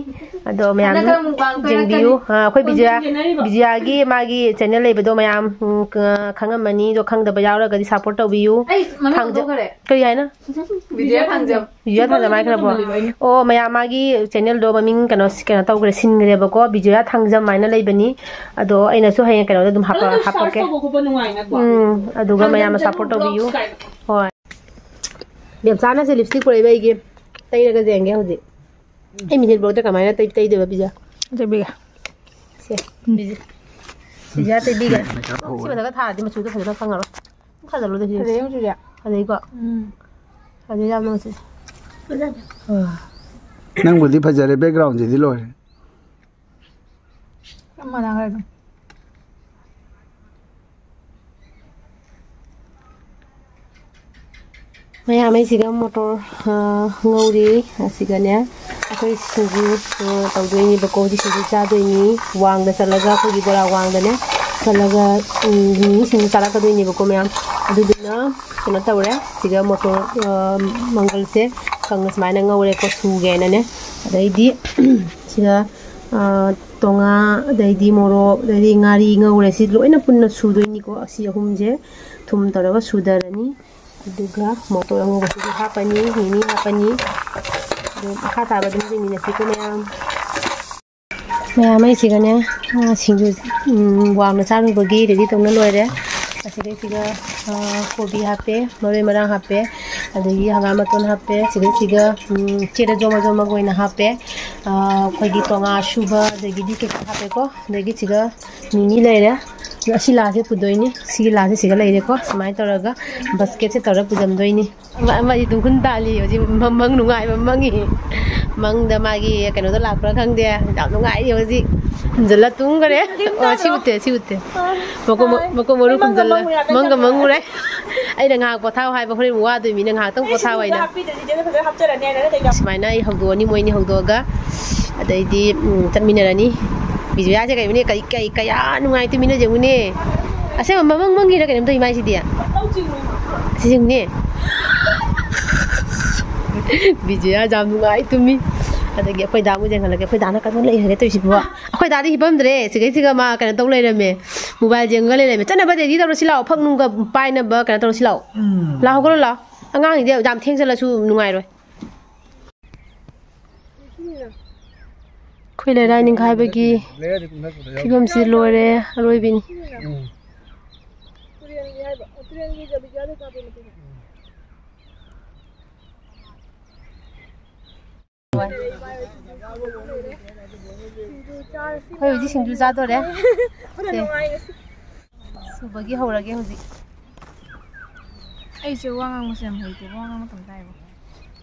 ꯑꯗꯣ ꯃꯌꯥꯝ ꯍꯟꯗꯛ ꯈꯔ ꯃꯨꯛꯕꯥꯡ ꯌꯦꯡꯕꯤꯌꯨ꯫ ꯇꯧꯔꯛꯀꯅꯤ꯫ ꯑ, ꯑꯩꯈꯣꯏ ꯕꯤꯖꯌꯥ, ꯀꯣꯟ ꯌꯦꯡꯅꯔꯤꯕ꯫ ꯕꯤꯖꯌꯥꯒꯤ ꯃꯥꯒꯤ ꯆꯦꯅꯦꯜ ꯂꯩꯕꯗꯣ ꯃꯌꯥꯝ, ꯎꯝ, ꯈ-, ꯈꯪꯉꯝꯃꯅꯤ꯫ ꯑꯗꯣ ꯈꯪꯗꯕ ꯌꯥꯎꯔꯒꯗꯤ ꯁꯞꯄꯣꯔꯠ ꯇꯧꯕꯤꯌꯨ꯫ ꯑꯩ ꯃꯃꯤꯡ ꯊꯥꯡꯖ-, ꯍꯧꯗꯣꯛꯈ꯭ꯔꯦ꯫ ꯀꯔꯤ ꯍꯥꯏꯅ? ꯕꯤꯖꯌꯥ ꯊꯥꯡꯖꯝ꯫ ꯕꯤꯖꯌꯥ ꯊꯥꯡꯖꯝ ꯍꯥꯏꯈ꯭ꯔꯕꯣ? ꯑꯣ, ꯃꯌꯥꯝ ꯃꯥꯒꯤ ꯆꯦꯅꯦꯜꯗꯣ ꯃꯃꯤꯡ ꯀꯩꯅꯣ, ꯀꯩꯅꯣ ꯇꯧꯈ꯭ꯔꯦ, ꯁꯤꯟꯈ꯭ꯔꯦꯕꯀꯣ꯫ ꯕꯤꯖꯌꯥ ꯊꯥꯡꯖꯝ ꯍꯥꯏꯅ ꯂꯩꯕꯅꯤ꯫ ꯑꯗꯣ ꯑꯩꯅꯁꯨ ꯍꯌꯦꯡ ꯀꯩꯅꯣꯗ ꯑꯗꯨꯝ ꯍꯥꯞꯄ-, ꯑꯗꯨꯝ search ꯍꯥꯞꯄꯛꯀꯦ꯫ ꯇꯧꯕ ꯈꯣꯠꯄ ꯅꯨꯡꯉꯥꯏꯅꯀꯣ꯫ ꯎꯝ, ꯑꯗꯨꯒ ꯊꯥꯡꯖꯝ ꯃꯌꯥꯝꯅ ꯁꯞꯄꯣꯔꯠ ꯇꯧꯕꯤꯌꯨ꯫ Vlogs ꯀꯥꯏꯅ꯫ ꯍꯣꯏ꯫ ꯌꯥꯝ ꯆꯥꯅꯁꯦ ꯂꯤꯞꯁꯇꯤꯛ ꯄꯨꯔꯛꯏꯕ ꯑꯩꯒꯤ꯫ ꯇꯩꯔꯒ ꯌꯦꯡꯒꯦ ꯍꯧꯖꯤꯛ꯫ ꯑꯩ ꯃꯤꯊꯤꯜ ꯕ꯭ꯂꯣꯛꯇ ꯀꯃꯥꯏꯅ ꯇꯩ-, ꯇꯩꯗꯣꯏꯕ ꯄꯤꯖꯥ? ꯇꯩꯕꯤꯒꯦ꯫ ꯁꯦ, ꯄꯤꯖꯥ꯫ ꯄꯤꯖꯥ ꯇꯩꯕꯤꯒꯦ꯫ ꯁꯤ ꯃꯊꯛꯇ ꯊꯥꯔꯗꯤ ꯃꯆꯨꯗꯣ ꯐꯖꯅ ꯈꯪꯉꯔꯣꯏ꯫ ꯈꯪꯉꯔꯣꯏ꯫ ꯐꯖꯩ ꯃꯆꯨꯁꯦ꯫ ꯐꯖꯩꯀꯣ? ꯎꯝ꯫ ꯐꯖꯩ ꯌꯥꯝꯅ ꯃꯆꯨꯁꯦ꯫ ꯐꯖꯗꯦ꯫ ꯑꯥ꯫ ꯅꯪꯕꯨꯗꯤ ꯐꯖꯔꯦ, background ꯁꯤꯗꯤ ꯂꯣꯏꯔꯦ꯫ ꯆꯞ ꯃꯥꯟꯅꯈ꯭ꯔꯦ ꯑꯗꯨꯝ꯫ ꯃꯌꯥꯝ, ꯑꯩꯁꯤꯒ ꯃꯣꯇꯣꯔ, ꯑ, ꯉꯧꯔꯤ꯫ ꯑꯁꯤꯒꯅꯦ, ꯑꯩꯈꯣꯏ ꯁꯤꯡꯖꯨ, ꯑ, ꯇꯧꯗꯣꯏꯅꯦꯕꯀꯣ꯫ ꯍꯧꯖꯤꯛ ꯁꯤꯡꯖꯨ ꯆꯥꯗꯣꯏꯅꯤ꯫ ꯋꯥꯡꯗ ꯆꯠꯂꯒ, ꯑꯩꯈꯣꯏꯒꯤ ꯕꯣꯔꯥ ꯋꯥꯡꯗꯅꯦ ꯆꯠꯂꯒ, ꯎꯝ, ꯃꯤꯃꯤ ꯁꯤꯡꯖꯨ ꯆꯥꯔꯛꯀꯗꯣꯏꯅꯦꯕꯀꯣ ꯃꯌꯥꯝ꯫ ꯑꯗꯨꯗꯨꯅ ꯀꯩꯅꯣ ꯇꯧꯔꯦ꯫ ꯁꯤꯒ ꯃꯣꯇꯣꯔ, ꯑ, ꯃꯪꯒꯜꯁꯦ ꯀꯪꯅ ꯁꯨꯃꯥꯏꯅ ꯉꯧꯔꯦꯀꯣ, ꯁꯨꯒꯦꯅꯅꯦ꯫ ꯑꯗꯩꯗꯤ ꯁꯤꯗ, ꯑ, ꯇꯣꯉꯥ, ꯑꯗꯩꯗꯤ ꯃꯣꯔꯣꯛ, ꯑꯗꯩꯗꯤ ꯉꯥꯔꯤ ꯉꯧꯔꯦ꯫ ꯁꯤ ꯂꯣꯏꯅ ꯄꯨꯟꯅ ꯁꯨꯗꯣꯏꯅꯤꯀꯣ꯫ ꯑꯁꯤ ꯑꯍꯨꯝꯁꯦ ꯊꯨꯝ ꯇꯧꯔꯒ ꯁꯨꯗꯔꯅꯤ꯫ ꯑꯗꯨꯒ ꯃꯣꯇꯣꯔ ꯑꯉꯧꯕꯁꯤꯁꯨ ꯍꯥꯞꯄꯅꯤ, ꯃꯤꯃꯤ ꯍꯥꯞꯄꯅꯤ꯫ ꯑꯗꯨ ꯃꯈꯥ ꯇꯥꯕ ꯑꯗꯨꯝ ꯌꯦꯡꯃꯤꯟꯅꯁꯤꯀꯣ ꯃꯌꯥꯝ꯫ ꯃꯌꯥꯝ ꯑꯩꯁꯤꯒꯅꯦ, ꯑ, ꯁꯤꯡꯖꯨ, ꯎꯝ, ꯋꯥꯡꯅ ꯆꯥꯔꯨꯕꯒꯤ ꯔꯦꯗꯤ ꯇꯧꯅ ꯂꯣꯏꯔꯦ꯫ ꯑꯁꯤꯗꯩꯁꯤꯗ, ꯑ, ꯀꯣꯕꯤ ꯍꯥꯞꯄꯦ, ꯃꯔꯣꯏ ꯃꯔꯥꯡ ꯍꯥꯞꯄꯦ, ꯑꯗꯒꯤ ꯍꯪꯒꯥꯝ ꯃꯇꯣꯟ ꯍꯥꯞꯄꯦ꯫ ꯁꯤꯗꯩꯁꯤꯒ, ꯎꯝ, ꯆꯦꯗ ꯖꯣꯃ ꯖꯣꯃꯒ ꯑꯣꯏꯅ ꯍꯥꯞꯄꯦ꯫ ꯑ, ꯑꯩꯈꯣꯏꯒꯤ ꯇꯣꯉꯥ ꯑꯁꯨꯕ, ꯑꯗꯒꯤꯗꯤ ꯀꯩꯀꯥ ꯍꯥꯞꯄꯦꯀꯣ꯫ ꯑꯗꯒꯤ ꯁꯤꯒ ꯃꯤꯃꯤ ꯂꯩꯔꯦ꯫ ꯑꯗꯣ ꯑꯁꯤ ꯂꯥꯁꯦ ꯄꯨꯗꯣꯏꯅꯤ꯫ ꯁꯤꯒꯤ ꯂꯥꯁꯦ ꯁꯤꯒ ꯂꯩꯔꯦꯀꯣ꯫ ꯁꯨꯃꯥꯏꯅ ꯇꯧꯔꯒ ꯕꯁꯀꯦꯠꯁꯦ ꯇꯧꯔ ꯄꯨꯖꯟꯗꯣꯏꯅꯤ꯫ ꯑꯃ-, ꯑꯃꯗꯤ ꯇꯨꯡꯈꯨꯟ ꯇꯥꯜꯂꯤ ꯍꯧꯖꯤꯛ, ꯃ-, ꯃꯪ ꯅꯨꯡꯉꯥꯏꯕ ꯃꯪꯉꯤ꯫ ꯃꯪꯗ ꯃꯥꯒꯤ ꯀꯩꯅꯣꯗꯣ ꯂꯥꯛꯄ꯭ꯔꯥ ꯈꯪꯗꯦ, ꯌꯥꯝ ꯅꯨꯡꯉꯥꯏꯔꯤ ꯍꯧꯖꯤꯛ꯫ ꯈꯨꯝꯖꯤꯜꯂ ꯇꯨꯝꯈꯔꯦ꯫ ꯑꯣ, ꯁꯤ ꯎꯠꯇꯦ, ꯁꯤ ꯎꯠꯇꯦ꯫ ꯃꯀꯣꯛ ꯃ-, ꯃꯀꯣꯛ ꯃꯔꯨ ꯈꯨꯝꯖꯤꯜꯂ ꯃꯪꯒ ꯃꯪꯉꯨꯔꯦ꯫ ꯑꯩꯅ ꯉꯥꯏꯍꯥꯛ ꯄꯣꯊꯥꯎ ꯍꯥꯏꯕ, ꯍꯣꯔꯦꯟ ꯋꯥꯗꯣꯏ ꯃꯤꯅ ꯉꯥꯏꯍꯥꯛꯇꯪ ꯄꯣꯊꯥꯎ ꯍꯥꯏꯅ꯫ ꯁꯨꯃꯥꯏꯅ ꯑꯩ ꯍꯧꯗꯣꯛꯑꯅꯤ, ꯃꯣꯏꯅꯤ ꯍꯧꯗꯣꯛꯑꯒ꯫ ꯑꯗꯩꯗꯤ, ꯎꯝ, ꯆꯠꯃꯤꯟꯅꯔꯅꯤ꯫ ꯕꯤꯖꯨꯌꯥꯁꯦ ꯀꯩꯅꯣꯅꯦ, ꯀꯩ, ꯀꯩ, ꯀꯌꯥ ꯅꯨꯡꯉꯥꯏ ꯇꯨꯃꯤꯟꯅ ꯌꯦꯡꯉꯨꯅꯦ꯫ ꯑꯁꯦꯡꯕ ꯃꯃꯪ ꯃꯪꯉꯤꯔ ꯀꯩꯅꯣꯝ ꯇꯧꯏ ꯃꯥꯏꯁꯤꯗꯤ꯫ ꯑꯁꯤ ꯌꯦꯡꯉꯨꯅꯦ꯫ ꯕꯤꯖꯌꯥ ꯌꯥꯝ ꯅꯨꯡꯉꯥꯏ ꯇꯨꯝꯃꯤ꯫ ꯑꯗꯒꯤ ꯑꯩꯈꯣꯏ ꯗꯥ ꯑꯃꯨꯛ ꯌꯦꯡꯍꯜꯂꯒꯦ꯫ ꯑꯩꯈꯣꯏ ꯗꯥꯅ ꯀꯩꯅꯣ ꯂꯩꯍꯜꯂꯒꯦ ꯇꯧꯔꯤꯁꯤꯕꯣ꯫ ꯑꯩꯈꯣꯏ ꯗꯥꯗꯤ ꯍꯤꯞꯄꯝꯗ꯭ꯔꯦ꯫ ꯁꯤꯒꯩꯁꯤꯒ ꯃꯥ ꯀꯩꯅꯣ ꯇꯧ ꯂꯩꯔꯝꯃꯦ, ꯃꯣꯕꯥꯏꯜ ꯌꯦꯡꯉꯒ ꯂꯩꯔꯝꯃꯦ꯫ ꯆꯠꯅꯕ ꯔꯦꯗꯤ ꯇꯧꯔꯣ ꯁꯤ ꯂꯥꯛꯑꯣ꯫ ꯐꯛ ꯅꯨꯡꯒ ꯄꯥꯏꯅꯕ ꯀꯩꯅꯣ ꯇꯧꯔꯣ ꯁꯤ ꯂꯥꯛꯑꯣ꯫ ꯂꯥꯛꯑꯣ, ꯍꯧꯒꯠꯂꯣ ꯂꯥꯛꯑꯣ꯫ ꯑꯉꯥꯡꯁꯤꯡꯁꯦ ꯌꯥꯝ ꯊꯦꯡ ꯆꯠꯂꯁꯨ ꯅꯨꯡꯉꯥꯏꯔꯣꯏ꯫ ꯑꯩꯈꯣꯏ ꯂꯩꯔꯥꯏ ꯅꯤꯡꯈꯥꯏꯕꯒꯤ ꯐꯤꯕꯝꯁꯤ ꯂꯣꯏꯔꯦ, ꯑꯔꯣꯏꯕꯤꯅꯤ꯫ ꯑꯩꯈꯣꯏ ꯍꯧꯖꯤꯛ ꯁꯤꯡꯖꯨ ꯆꯥꯗꯣꯔꯦ꯫ ꯁꯦ꯫ ꯁꯨꯕꯒꯤ ꯍꯧꯔꯒꯦ ꯍꯧꯖꯤꯛ꯫ ꯑꯩꯁꯦ ꯋꯥ ꯉꯥꯡꯕꯁꯦ ꯌꯥꯝ ꯍꯩꯇꯦ꯫ ꯋꯥ ꯉꯥꯡꯕ ꯃꯇꯝ ꯇꯥꯏꯕ꯫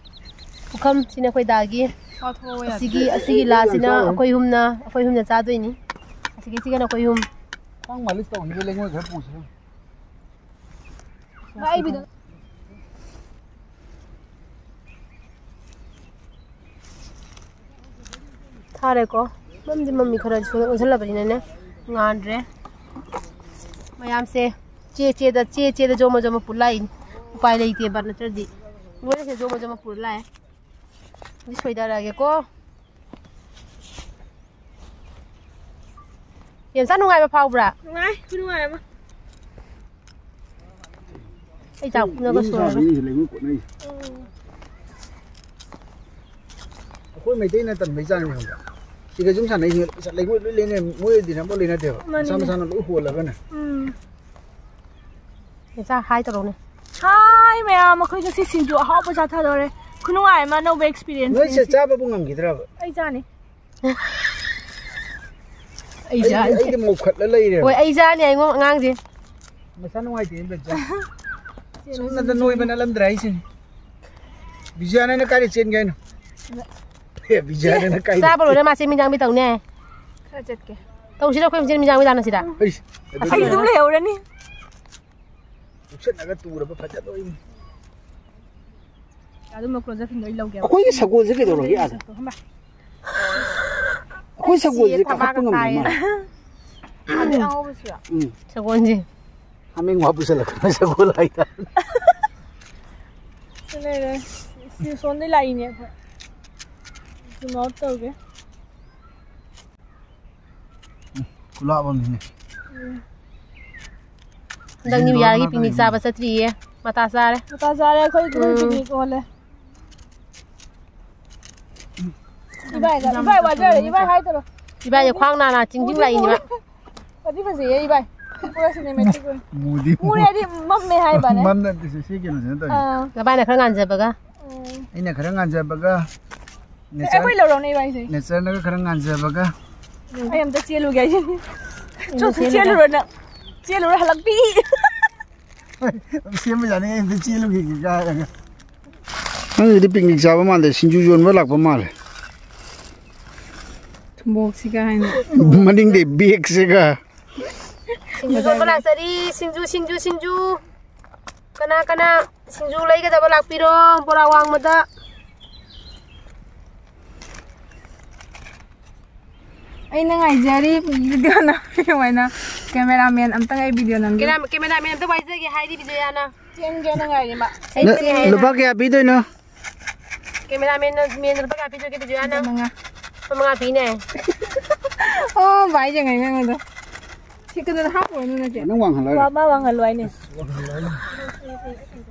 ꯄꯨꯈꯝ ꯁꯤꯅ ꯑꯩꯈꯣꯏ ꯗꯥꯒꯤ꯫ ꯋꯥꯊꯣꯛꯑꯣ ꯌꯥꯗꯦ꯫ ꯑꯁꯤꯒꯤ, ꯑꯁꯤꯒꯤ ꯂꯥꯁꯤꯅ ꯑꯩꯈꯣꯏ ꯍꯨꯝꯅ, ꯑꯩꯈꯣꯏ ꯍꯨꯝꯅ ꯆꯥꯗꯣꯏꯅꯤ꯫ ꯑꯁꯤꯒꯤ, ꯁꯤꯒꯅ ꯑꯩꯈꯣꯏ ꯍꯨꯝ꯫ ꯈ꯭ꯋꯥꯡ ꯃꯥꯂꯤꯁ ꯇꯧꯅꯤꯡꯉꯥꯏ ꯂꯩꯉꯣꯏ ꯈꯔ ꯄꯨꯁꯤꯔ? ꯊꯥꯔꯦꯀꯣ꯫ ꯃꯝꯗꯤ ꯃꯝꯃꯤ, ꯈꯔ ꯁꯣꯟ-, ꯑꯣꯟꯁꯤꯜꯂꯕꯅꯤꯅꯅꯦ ꯉꯥꯟꯗ꯭ꯔꯦ꯫ ꯃꯌꯥꯝꯁꯦ ꯆꯦ ꯆꯦꯗ, ꯆꯦ ꯆꯦꯗ ꯖꯣꯃ ꯖꯣꯃ ꯄꯨ ꯂꯥꯛꯏꯅꯤ꯫ ꯎꯄꯥꯏ ꯂꯩꯇꯦꯕ, ꯅꯠꯇ꯭ꯔꯗꯤ ꯂꯣꯏꯅꯁꯦ ꯖꯣꯃ ꯖꯣꯃ ꯄꯨꯔ ꯂꯥꯛꯑꯦ꯫ ꯑꯗꯨꯗꯤ ꯁꯣꯏꯗꯔꯛꯑꯒꯦꯀꯣ꯫ ꯌꯥꯝ ꯆꯥ ꯅꯨꯡꯉꯥꯏꯕ ꯐꯥꯎꯕ꯭ꯔꯥ? ꯅꯨꯡꯉꯥꯏ, ꯈꯨꯅꯨꯡꯉꯥꯏ ꯑꯃ꯫ ꯑꯩ ꯆꯥꯛ ꯄꯨꯅꯒ ꯌꯨꯝ ꯁꯣꯔꯒ꯫ ꯁꯥꯕꯩꯅꯤ ꯂꯩꯉꯣꯏ ꯀꯣꯠꯅꯩꯁꯦ꯫ ꯎꯝ꯫ ꯑꯩꯈꯣꯏ ꯃꯩꯇꯩꯅ ꯇꯟꯕꯩ ꯆꯥꯡꯅꯤ ꯈꯪꯕ꯭ꯔꯥ? ꯁꯤꯒ ꯌꯨꯝ ꯁꯥꯟꯅꯩꯁꯤꯡ ꯄꯩꯁꯥ ꯂꯩꯉꯣꯏ ꯂꯣꯏ ꯂꯩꯅꯩ, ꯃꯣꯏ ꯑꯣꯏꯗꯤ ꯑꯃ ꯂꯩꯅꯗꯦꯕ꯫ ꯃꯥꯅꯤꯅꯦ꯫ ꯃꯁꯥ ꯃꯁꯥꯅ ꯂꯣꯏ ꯍꯣꯜꯂꯒꯅꯦ꯫ ꯎꯝ꯫ ꯏꯆꯥ ꯍꯥꯏ ꯇꯧꯔꯛꯎꯅꯦ꯫ ꯍꯥꯏ ꯃꯌꯥꯝ, ꯑꯩꯈꯣꯏ ꯉꯁꯤ ꯁꯤꯡꯖꯨ ꯑꯍꯥꯎꯕ ꯆꯥꯊꯗꯧꯔꯦ꯫ ꯈꯨꯅꯨꯡꯉꯥꯏ ꯑꯃ ꯑꯅꯧꯕ experience ꯅꯣꯏꯁꯦ ꯁꯤ꯫ ꯆꯥꯕꯕꯨ ꯉꯝꯈꯤꯗ꯭ꯔꯕ? ꯑꯩ ꯆꯥꯅꯤ꯫ ꯑꯩ ꯑꯩꯗꯤ, ꯆꯥꯅꯤ꯫ ꯑꯩꯗꯤ ꯃꯧꯈꯠꯂ ꯂꯩꯔꯦꯕ꯫ ꯍꯣꯏ, ꯑꯩ ꯆꯥꯅꯤ ꯍꯥꯏꯉꯣ ꯑꯉꯥꯡꯁꯦ꯫ ꯃꯁꯥ ꯅꯨꯡꯉꯥꯏꯇꯦ ꯕꯦꯆꯥ꯫ ꯁꯨꯝꯅꯗ ꯅꯣꯏꯕ ꯅꯠꯂꯝꯗ꯭ꯔꯥ ꯍꯥꯏꯁꯤꯅꯤ꯫ ꯕꯤꯖꯌꯥꯅ ꯑꯩꯅ ꯀꯥꯏꯗ ꯆꯦꯟꯒꯦ ꯍꯥꯏꯅꯣ? ꯑꯦ, ꯕꯤꯖꯌꯥꯅ ꯀꯥꯏꯗ? ꯆꯥꯕ ꯂꯣꯏꯔ ꯃꯥꯁꯦ ꯃꯤꯖꯥꯡꯕꯤ ꯇꯧꯅꯦ꯫ ꯈꯔ ꯆꯠꯀꯦ꯫ ꯇꯧꯁꯤꯔ ꯑꯩꯈꯣꯏ ꯃꯁꯦꯟ ꯃꯤꯖꯥꯡꯕꯤ ꯇꯥꯟꯅꯁꯤꯔ? ꯑꯩꯁ, ꯑꯗꯨ ꯑꯩ ꯑꯗꯨꯝ ꯂꯩꯍꯧꯔꯅꯤ꯫ ꯆꯨꯞꯁꯟꯅꯒ ꯇꯨꯔꯕ ꯐꯖꯗꯣꯏꯅꯤ꯫ ꯑꯗꯨꯝꯕ close up ꯁꯤꯡꯗꯣ ꯑꯩ ꯂꯧꯒꯦꯕ꯫ ꯑꯩꯈꯣꯏꯒꯤ ꯁꯒꯣꯜꯁꯦ ꯀꯩꯗꯧꯔꯒꯦ ꯑꯥꯗ? ꯃꯁꯛꯇꯣ ꯈꯪꯕ꯭ꯔꯥ? ꯑꯩꯈꯣꯏ ꯁꯒꯣꯜꯁꯦ ꯁꯤꯔꯦ, ꯀꯥꯈꯠꯄ ꯊꯕꯥꯛꯀ ꯉꯝꯗ꯭ꯔ ꯀꯥꯏꯔꯦ꯫ ꯃꯥꯜꯂꯦ꯫ ꯑꯗꯩ ꯑꯉꯧꯕꯁꯨ ꯌꯥꯎ-, ꯎꯝ꯫ ꯁꯒꯣꯜꯁꯦ꯫ ꯍꯥꯃꯦꯡ ꯋꯥ ꯄꯨꯁꯜꯂꯛꯄꯅ ꯁꯒꯣꯜ ꯍꯥꯏꯇꯥꯔꯦ꯫ ꯂꯩꯔꯦ꯫ ꯁꯣꯝꯗꯩ ꯂꯥꯛꯏꯅꯦ ꯑꯩꯈꯣꯏ꯫ ꯖꯨꯝ ꯑꯥꯎꯠ ꯇꯧꯒꯦ꯫ ꯈꯨꯂꯥꯞ ꯑꯃꯅꯤꯅꯦ꯫ ꯍꯟꯗꯛ ꯅ꯭ꯌꯨ ꯏꯌꯥꯔꯒꯤ ꯄꯤꯛꯅꯤꯛ ꯆꯥꯕ ꯆꯠꯇ꯭ꯔꯤꯌꯦ꯫ ꯃꯇꯥ ꯆꯥꯔꯦ꯫ ꯃꯇꯥ ꯆꯥꯔꯦ ꯑꯩꯈꯣꯏ ꯎꯝ꯫ ꯄꯤꯛꯅꯤꯛ ꯑꯣꯜꯂꯦ꯫ ꯏꯕꯥꯏꯗ, ꯏꯕꯥꯏ ꯋꯥꯖꯔꯦ, ꯏꯕꯥꯏ ꯍꯥꯏꯗꯔꯣ꯫ ꯏꯕꯥꯏꯁꯦ ꯈ꯭ꯋꯥꯡ ꯅꯥ ꯅꯥ ꯆꯤꯡ ꯆꯤꯡ ꯂꯥꯛꯏꯅꯦꯕ꯫ ꯐꯗꯤ ꯐꯖꯩꯌꯦ ꯏꯕꯥꯏ꯫ ꯄꯨꯔꯥ ꯁꯤꯅꯦꯃꯦꯇꯤꯛ ꯑꯣꯏ꯫ ꯃꯨꯗꯤ ꯃꯨꯔꯦ ꯍꯥꯏꯗꯤ ꯃꯝꯃꯦ ꯍꯥꯏꯕꯅꯦ꯫ ꯃꯝ ꯅꯠꯇꯦ, ꯁꯤ, ꯁꯤ ꯀꯩꯅꯣꯁꯤꯅ ꯇꯧꯔꯤꯅꯦ꯫ ꯑꯥ꯫ ꯅꯕꯥꯏꯅ ꯈꯔ ꯉꯥꯟꯖꯕꯒ꯫ ꯎꯝ꯫ ꯑꯩꯅ ꯈꯔ ꯉꯥꯟꯖꯕꯒ, ꯑꯦ, ꯑꯩꯈꯣꯏ ꯂꯧꯔꯣꯅꯦ ꯏꯕꯥꯏꯁꯦ꯫ ꯅꯦꯆꯔꯅꯒ ꯈꯔ ꯉꯥꯟꯖꯕꯒ꯫ ꯑꯩ ꯑꯝꯇ ꯆꯦꯜꯂꯨꯒꯦ ꯍꯥꯏꯁꯤꯅꯤ꯫ ꯑꯩꯅ ꯆꯣ, ꯆꯣ, ꯆꯦꯜꯂꯨꯒꯦ꯫ ꯆꯦꯜꯂꯨꯔꯣ ꯅꯪ꯫ ꯆꯦꯜꯂꯨꯔ ꯍꯜꯂꯛꯄꯤ꯫ ꯁꯦꯝꯕ ꯌꯥꯅꯤ, ꯑꯩ ꯑꯝꯇ ꯆꯦꯜꯂꯨꯈꯤꯒꯦ ꯍꯥꯏꯔꯒ꯫ ꯅꯪꯒꯤꯗꯤ ꯄꯤꯛꯅꯤꯛ ꯆꯥꯕ ꯃꯥꯟꯗꯦ, ꯁꯤꯡꯖꯨ ꯌꯣꯟꯕ ꯂꯥꯛꯄ ꯃꯥꯜꯂꯦ꯫ ꯊꯨꯝꯕꯣꯛꯁꯤꯒ ꯍꯥꯏꯅ꯫ ꯃꯅꯤꯡꯗꯤ ꯕꯦꯒꯁꯤꯒ꯫ ꯁꯤꯡꯖꯨ ꯌꯣꯟꯕ ꯂꯥꯛꯆꯔꯤ, ꯁꯤꯡꯖꯨ, ꯁꯤꯡꯖꯨ, ꯁꯤꯡꯖꯨ꯫ ꯀꯅꯥ, ꯀꯅꯥ ꯁꯤꯡꯖꯨ ꯂꯩꯒꯗꯕ ꯂꯥꯛꯄꯤꯔꯣ, ꯕꯣꯔꯥ ꯋꯥꯡꯃꯗ꯫ ꯑꯩꯅ ꯉꯥꯏꯖꯔꯤ ꯚꯤꯗꯤꯑꯣ ꯅꯝꯕꯤꯌꯨ ꯍꯥꯏꯅ꯫ ꯀꯦꯃꯦꯔꯥꯃꯦꯟ ꯑꯝꯇꯪ ꯑꯩ ꯚꯤꯗꯤꯑꯣ ꯅꯝꯒꯦ꯫ ꯀꯦꯃꯦꯔꯥ-, ꯀꯦꯃꯦꯔꯥꯃꯦꯟ ꯑꯝꯇ ꯋꯥꯏꯖꯒꯦ ꯍꯥꯏꯔꯤ ꯕꯤꯖꯌꯥꯅ꯫ ꯆꯦꯟꯒꯦꯅ ꯉꯥꯏꯔꯤ ꯃꯥ꯫ ꯅ-, ꯂꯨꯄꯥ ꯀꯌꯥ ꯄꯤꯗꯣꯏꯅꯣ? ꯀꯦꯃꯦꯔꯥꯃꯦꯟꯅ, ꯃꯦꯟꯗ ꯂꯨꯄꯥ ꯀꯌꯥ ꯄꯤꯗꯣꯏꯒꯦ ꯕꯤꯖꯌꯥꯅ? ꯂꯨꯄꯥ ꯃꯉꯥ꯫ ꯂꯨꯄꯥ ꯃꯉꯥ ꯄꯤꯅꯦ꯫ ꯑꯣ, ꯚꯥꯏ ꯌꯦꯡꯉꯣ, ꯌꯦꯡꯉꯣ ꯑꯗꯣ꯫ ꯁꯤ ꯀꯩꯅꯣꯗ ꯍꯥꯞꯄꯨꯔꯅꯨ ꯅꯠꯇꯦ꯫ ꯅꯪ ꯋꯥꯡꯍꯜꯂꯣ ꯍꯥꯏꯔꯣ? ꯃꯥ, ꯃꯥ ꯋꯥꯡꯍꯜꯂꯣ ꯍꯥꯏꯅꯦ꯫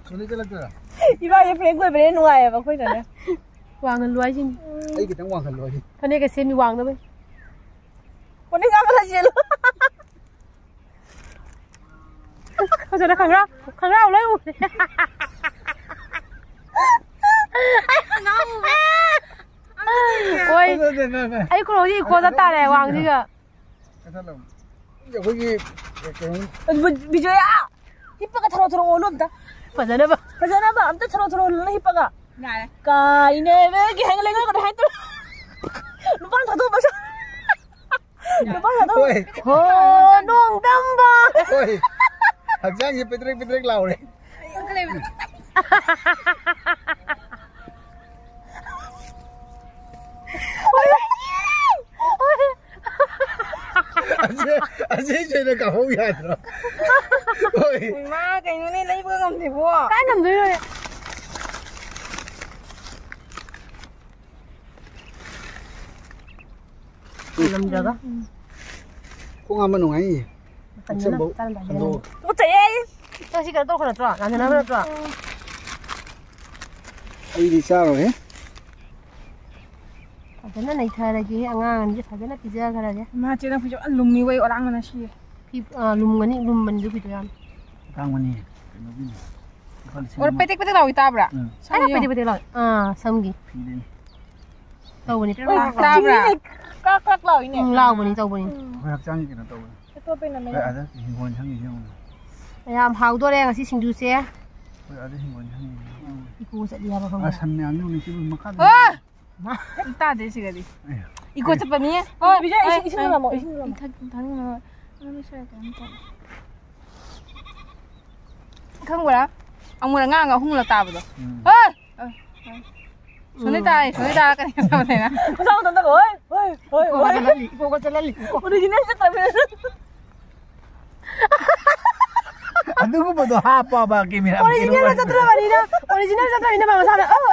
ꯁꯣꯝꯗ ꯆꯠꯂꯛꯇꯣꯏꯔꯥ? ꯏꯕꯥꯅꯤ ꯄ꯭ꯔꯦꯡ ꯑꯣꯏꯕꯅ ꯅꯨꯡꯉꯥꯏꯌꯦꯕ ꯑꯩꯈꯣꯏꯗꯅꯦ꯫ ꯋꯥꯡꯍꯜꯂꯨ ꯍꯥꯏꯁꯤꯅꯤ꯫ ꯑꯩ ꯈꯤꯇꯪ ꯋꯥꯡꯍꯜꯂꯨ ꯍꯥꯏꯁꯤꯅꯤ꯫ ꯐꯅꯦꯛꯀ ꯁꯦꯝꯃꯤ ꯋꯥꯡꯅꯕ꯫ ꯐꯅꯦꯛ ꯍꯥꯞꯄ ꯆꯦꯜꯂꯨ꯫ ꯐꯖꯅ ꯈꯪꯒ꯭ꯔꯥꯎ, ꯈꯪꯒ꯭ꯔꯥꯎ ꯂꯣꯏ ꯎꯔꯦ꯫ ꯈꯪꯒ꯭ꯔꯥꯎ ꯎꯕ꯭ꯔꯥ? ꯍꯣꯏ꯫ ꯐꯖꯗꯦ, ꯐꯖꯗꯦ꯫ ꯑꯩ ꯈꯨꯅꯣꯛꯁꯤ ꯏꯀꯣ ꯆꯠ ꯇꯥꯔꯦ, ꯋꯥꯡꯁꯤꯒ꯫ ꯀꯛꯊꯠꯂꯣ꯫ ꯑꯩꯈꯣꯏꯒꯤ ꯀꯩꯅꯣ꯫ ꯕꯤꯖꯣꯌꯥ! ꯍꯤꯞꯄꯒ ꯊꯔꯣ ꯊꯔꯣ ꯑꯣꯜꯂꯨ ꯑꯝꯇ꯫ ꯐꯖꯅꯕ꯫ ꯐꯖꯅꯕ ꯑꯝꯇ ꯊꯔꯣ ꯊꯔꯣ ꯑꯣꯜꯂꯨꯅ ꯍꯤꯞꯄꯒ꯫ ꯌꯥꯔꯦ꯫ ꯀꯥꯏꯅꯔꯒꯦ ꯍꯥꯏꯅ ꯂꯩꯉꯣꯏ ꯀꯗ ꯍꯥꯏ ꯇꯧ-, ꯅꯨꯄꯥ ꯊꯥꯗꯣꯛꯑꯣ ꯃꯁꯥ꯫ ꯅꯨꯄꯥ ꯊꯥꯗꯣꯛꯑꯣ꯫ ꯍꯣꯏ꯫ ꯍꯣ, ꯅꯣꯡꯗꯝꯕ꯫ ꯍꯣꯏ꯫ ꯍꯛꯆꯥꯡꯁꯦ ꯄꯦꯗ꯭ꯔꯦꯛ ꯄꯦꯗ꯭ꯔꯦꯛ ꯂꯥꯎꯔꯦ꯫ ꯑꯁꯤ, ꯑꯁꯤ ꯁꯣꯏꯗ ꯀꯥꯍꯧ ꯌꯥꯗ꯭ꯔꯣ? ꯍꯣꯏ꯫ ꯏꯃꯥ, ꯀꯩꯅꯣꯅꯦ, ꯂꯩꯕꯒ ꯉꯝꯗꯦꯕꯣ꯫ ꯀꯥꯏ ꯉꯝꯗꯣꯏꯅꯣ? ꯉꯝꯗ꯭ꯔꯒ꯫ ꯈꯣꯡ ꯍꯥꯝꯕ ꯅꯨꯡꯉꯥꯏꯅꯤ꯫ ꯃꯇꯝꯗꯅ ꯆꯥꯔꯝꯗꯥꯏꯗꯅ ꯍꯟꯗꯣꯛꯑꯣ꯫ ꯇꯨꯀꯠꯆꯩꯌꯦ ꯑꯩ꯫ ꯅꯪ ꯁꯤ ꯀꯩꯅꯣ ꯇꯧꯈ꯭ꯔ ꯅꯠꯇ꯭ꯔꯣ? ꯅꯥꯟꯊꯅꯕ ꯅꯠꯇ꯭ꯔꯣ? ꯑꯩꯗꯤ ꯆꯥꯔꯣꯏꯍꯦ꯫ ꯐꯖꯅ ꯅꯩꯊꯔꯒꯦ, ꯑꯉꯥꯡ ꯑꯅꯤꯁꯦ ꯐꯖꯅ ꯄꯤꯖꯈ꯭ꯔꯒꯦ꯫ ꯏꯃꯥ, ꯆꯦ, ꯅꯪ ꯐꯤꯁꯨ ꯌꯥꯝ ꯂꯨꯝꯃꯤ, ꯋꯥꯏ ꯑꯣꯔꯥꯡꯅ ꯁꯤꯌꯦ꯫ ꯐꯤ, ꯑ, ꯂꯨꯝꯒꯅꯤ, ꯂꯨꯝꯕꯅꯤ ꯑꯗꯨ ꯐꯤꯗꯣ ꯌꯥꯝ꯫ ꯑꯇꯥꯡꯕꯅꯤ, ꯀꯩꯅꯣꯒꯤꯅꯤ꯫ ꯂꯨꯄꯥ ꯂꯤꯁꯤꯡ ꯑꯣꯔ ꯑꯃ꯫ ꯄꯦꯇꯦꯛ ꯄꯦꯇꯦꯛ ꯂꯥꯎꯏ, ꯇꯥꯕ꯭ꯔꯥ? ꯎꯝ꯫ ꯁꯝꯒꯤ ꯀꯥꯏꯗ ꯌꯦꯡꯉꯣ꯫ ꯄꯦꯇꯦꯛ ꯄꯦꯇꯦꯛ ꯂꯥꯎꯏ? ꯑꯥ, ꯁꯝꯒꯤ꯫ ꯐꯤꯗꯅꯤ꯫ ꯇꯧꯕꯅꯤ꯫ ꯇꯥꯕ꯭ꯔꯥ? ꯀ꯭ꯔꯥꯛ ꯀ꯭ꯔꯥꯛ ꯂꯥꯎꯏꯅꯦ꯫ ꯎꯝ, ꯂꯥꯎꯕꯅꯤ, ꯇꯧꯕꯅꯤ꯫ ꯑꯩꯈꯣꯏ ꯍꯛꯆꯥꯡꯒꯤ ꯀꯩꯅꯣ ꯇꯧꯕꯅꯤ꯫ ꯑꯇꯣꯞꯄꯩꯅ ꯃꯌꯥꯝ꯫ ꯑꯩꯈꯣꯏ ꯑꯥꯗ ꯍꯤꯡꯒꯣꯜ ꯁꯪꯉꯤꯁꯦ ꯌꯦꯡꯉꯨꯅꯦ꯫ ꯌꯥꯝ ꯍꯥꯎꯗꯣꯔꯦ ꯉꯁꯤ ꯁꯤꯡꯖꯨꯁꯦ꯫ ꯑꯩꯈꯣꯏ ꯑꯥꯗ ꯍꯤꯡꯒꯣꯜ ꯁꯪꯉꯤꯁꯦ ꯌꯦꯡꯉꯨꯅꯦ꯫ ꯏꯀꯣ ꯆꯠꯂꯤ ꯍꯥꯏꯕ ꯈꯪꯕ꯭ꯔꯥ? ꯑꯥ, ꯁꯟ ꯃꯌꯥꯝꯁꯦ ꯌꯦꯡꯉꯨꯅꯦ, ꯁꯤꯕꯨ ꯃꯈꯥꯗ꯫ ꯑꯥ! ꯇꯥꯗꯦ ꯁꯤꯒꯗꯤ꯫ ꯑꯦ꯫ ꯏꯀꯣ ꯆꯠꯄꯅꯤ꯫ ꯍꯣꯏ, ꯕꯤꯖꯣꯏ, ꯏꯁꯤꯡ, ꯑꯩ, ꯏꯁꯤꯡ ꯑꯩ, ꯂꯧꯔꯝꯃꯣ, ꯑꯩ, ꯏꯁꯤꯡ ꯂꯧꯔꯝꯃꯣ꯫ ꯏꯊꯛ, ꯊꯛꯅꯕ꯫ ꯑꯗꯨ ꯁ꯭ꯋꯥꯏꯗ ꯀꯩꯅꯣ ꯇꯧ꯫ ꯈꯪꯕ꯭ꯔꯥ? ꯑꯃꯨꯔꯛ ꯉꯥꯡꯉꯒ ꯑꯍꯨꯝꯂꯛ ꯇꯥꯕꯗꯣ꯫ ꯎꯝ꯫ ꯍꯣꯏ! ꯑ, ꯑ꯫ ꯁꯣꯅꯤꯇꯥ, ꯁꯣꯅꯤꯇꯥ ꯀꯔꯤ ꯇꯧꯗꯣꯏꯅꯣ? ꯃꯁꯥ ꯃꯊꯟꯇ ꯍꯣꯏ, ꯍꯣꯏ, ꯍꯣꯏ, ꯏꯀꯣꯒ ꯍꯣꯏ꯫ ꯆꯠꯍꯜꯂꯤ, ꯏꯀꯣꯒ ꯆꯠꯍꯜꯂꯤ, ꯏꯀꯣ꯫ ꯑꯣꯔꯤꯖꯤꯅꯦꯜ ꯆꯠꯇꯕꯅꯤꯅ꯫ ꯑꯗꯨꯒꯨꯝꯕꯗꯣ ꯍꯥꯞꯄꯕ ꯀꯦꯃꯦꯔꯥ ꯑꯣꯔꯤꯖꯤꯅꯦꯜ ꯆꯠꯇ꯭ꯔꯕꯅꯤꯅ, ꯑꯣꯔꯤꯖꯤꯅꯦꯜ ꯆꯠꯇ꯭ꯔꯕꯅꯤꯅ ꯃꯥ ꯃꯁꯥꯅ, ꯑꯣ,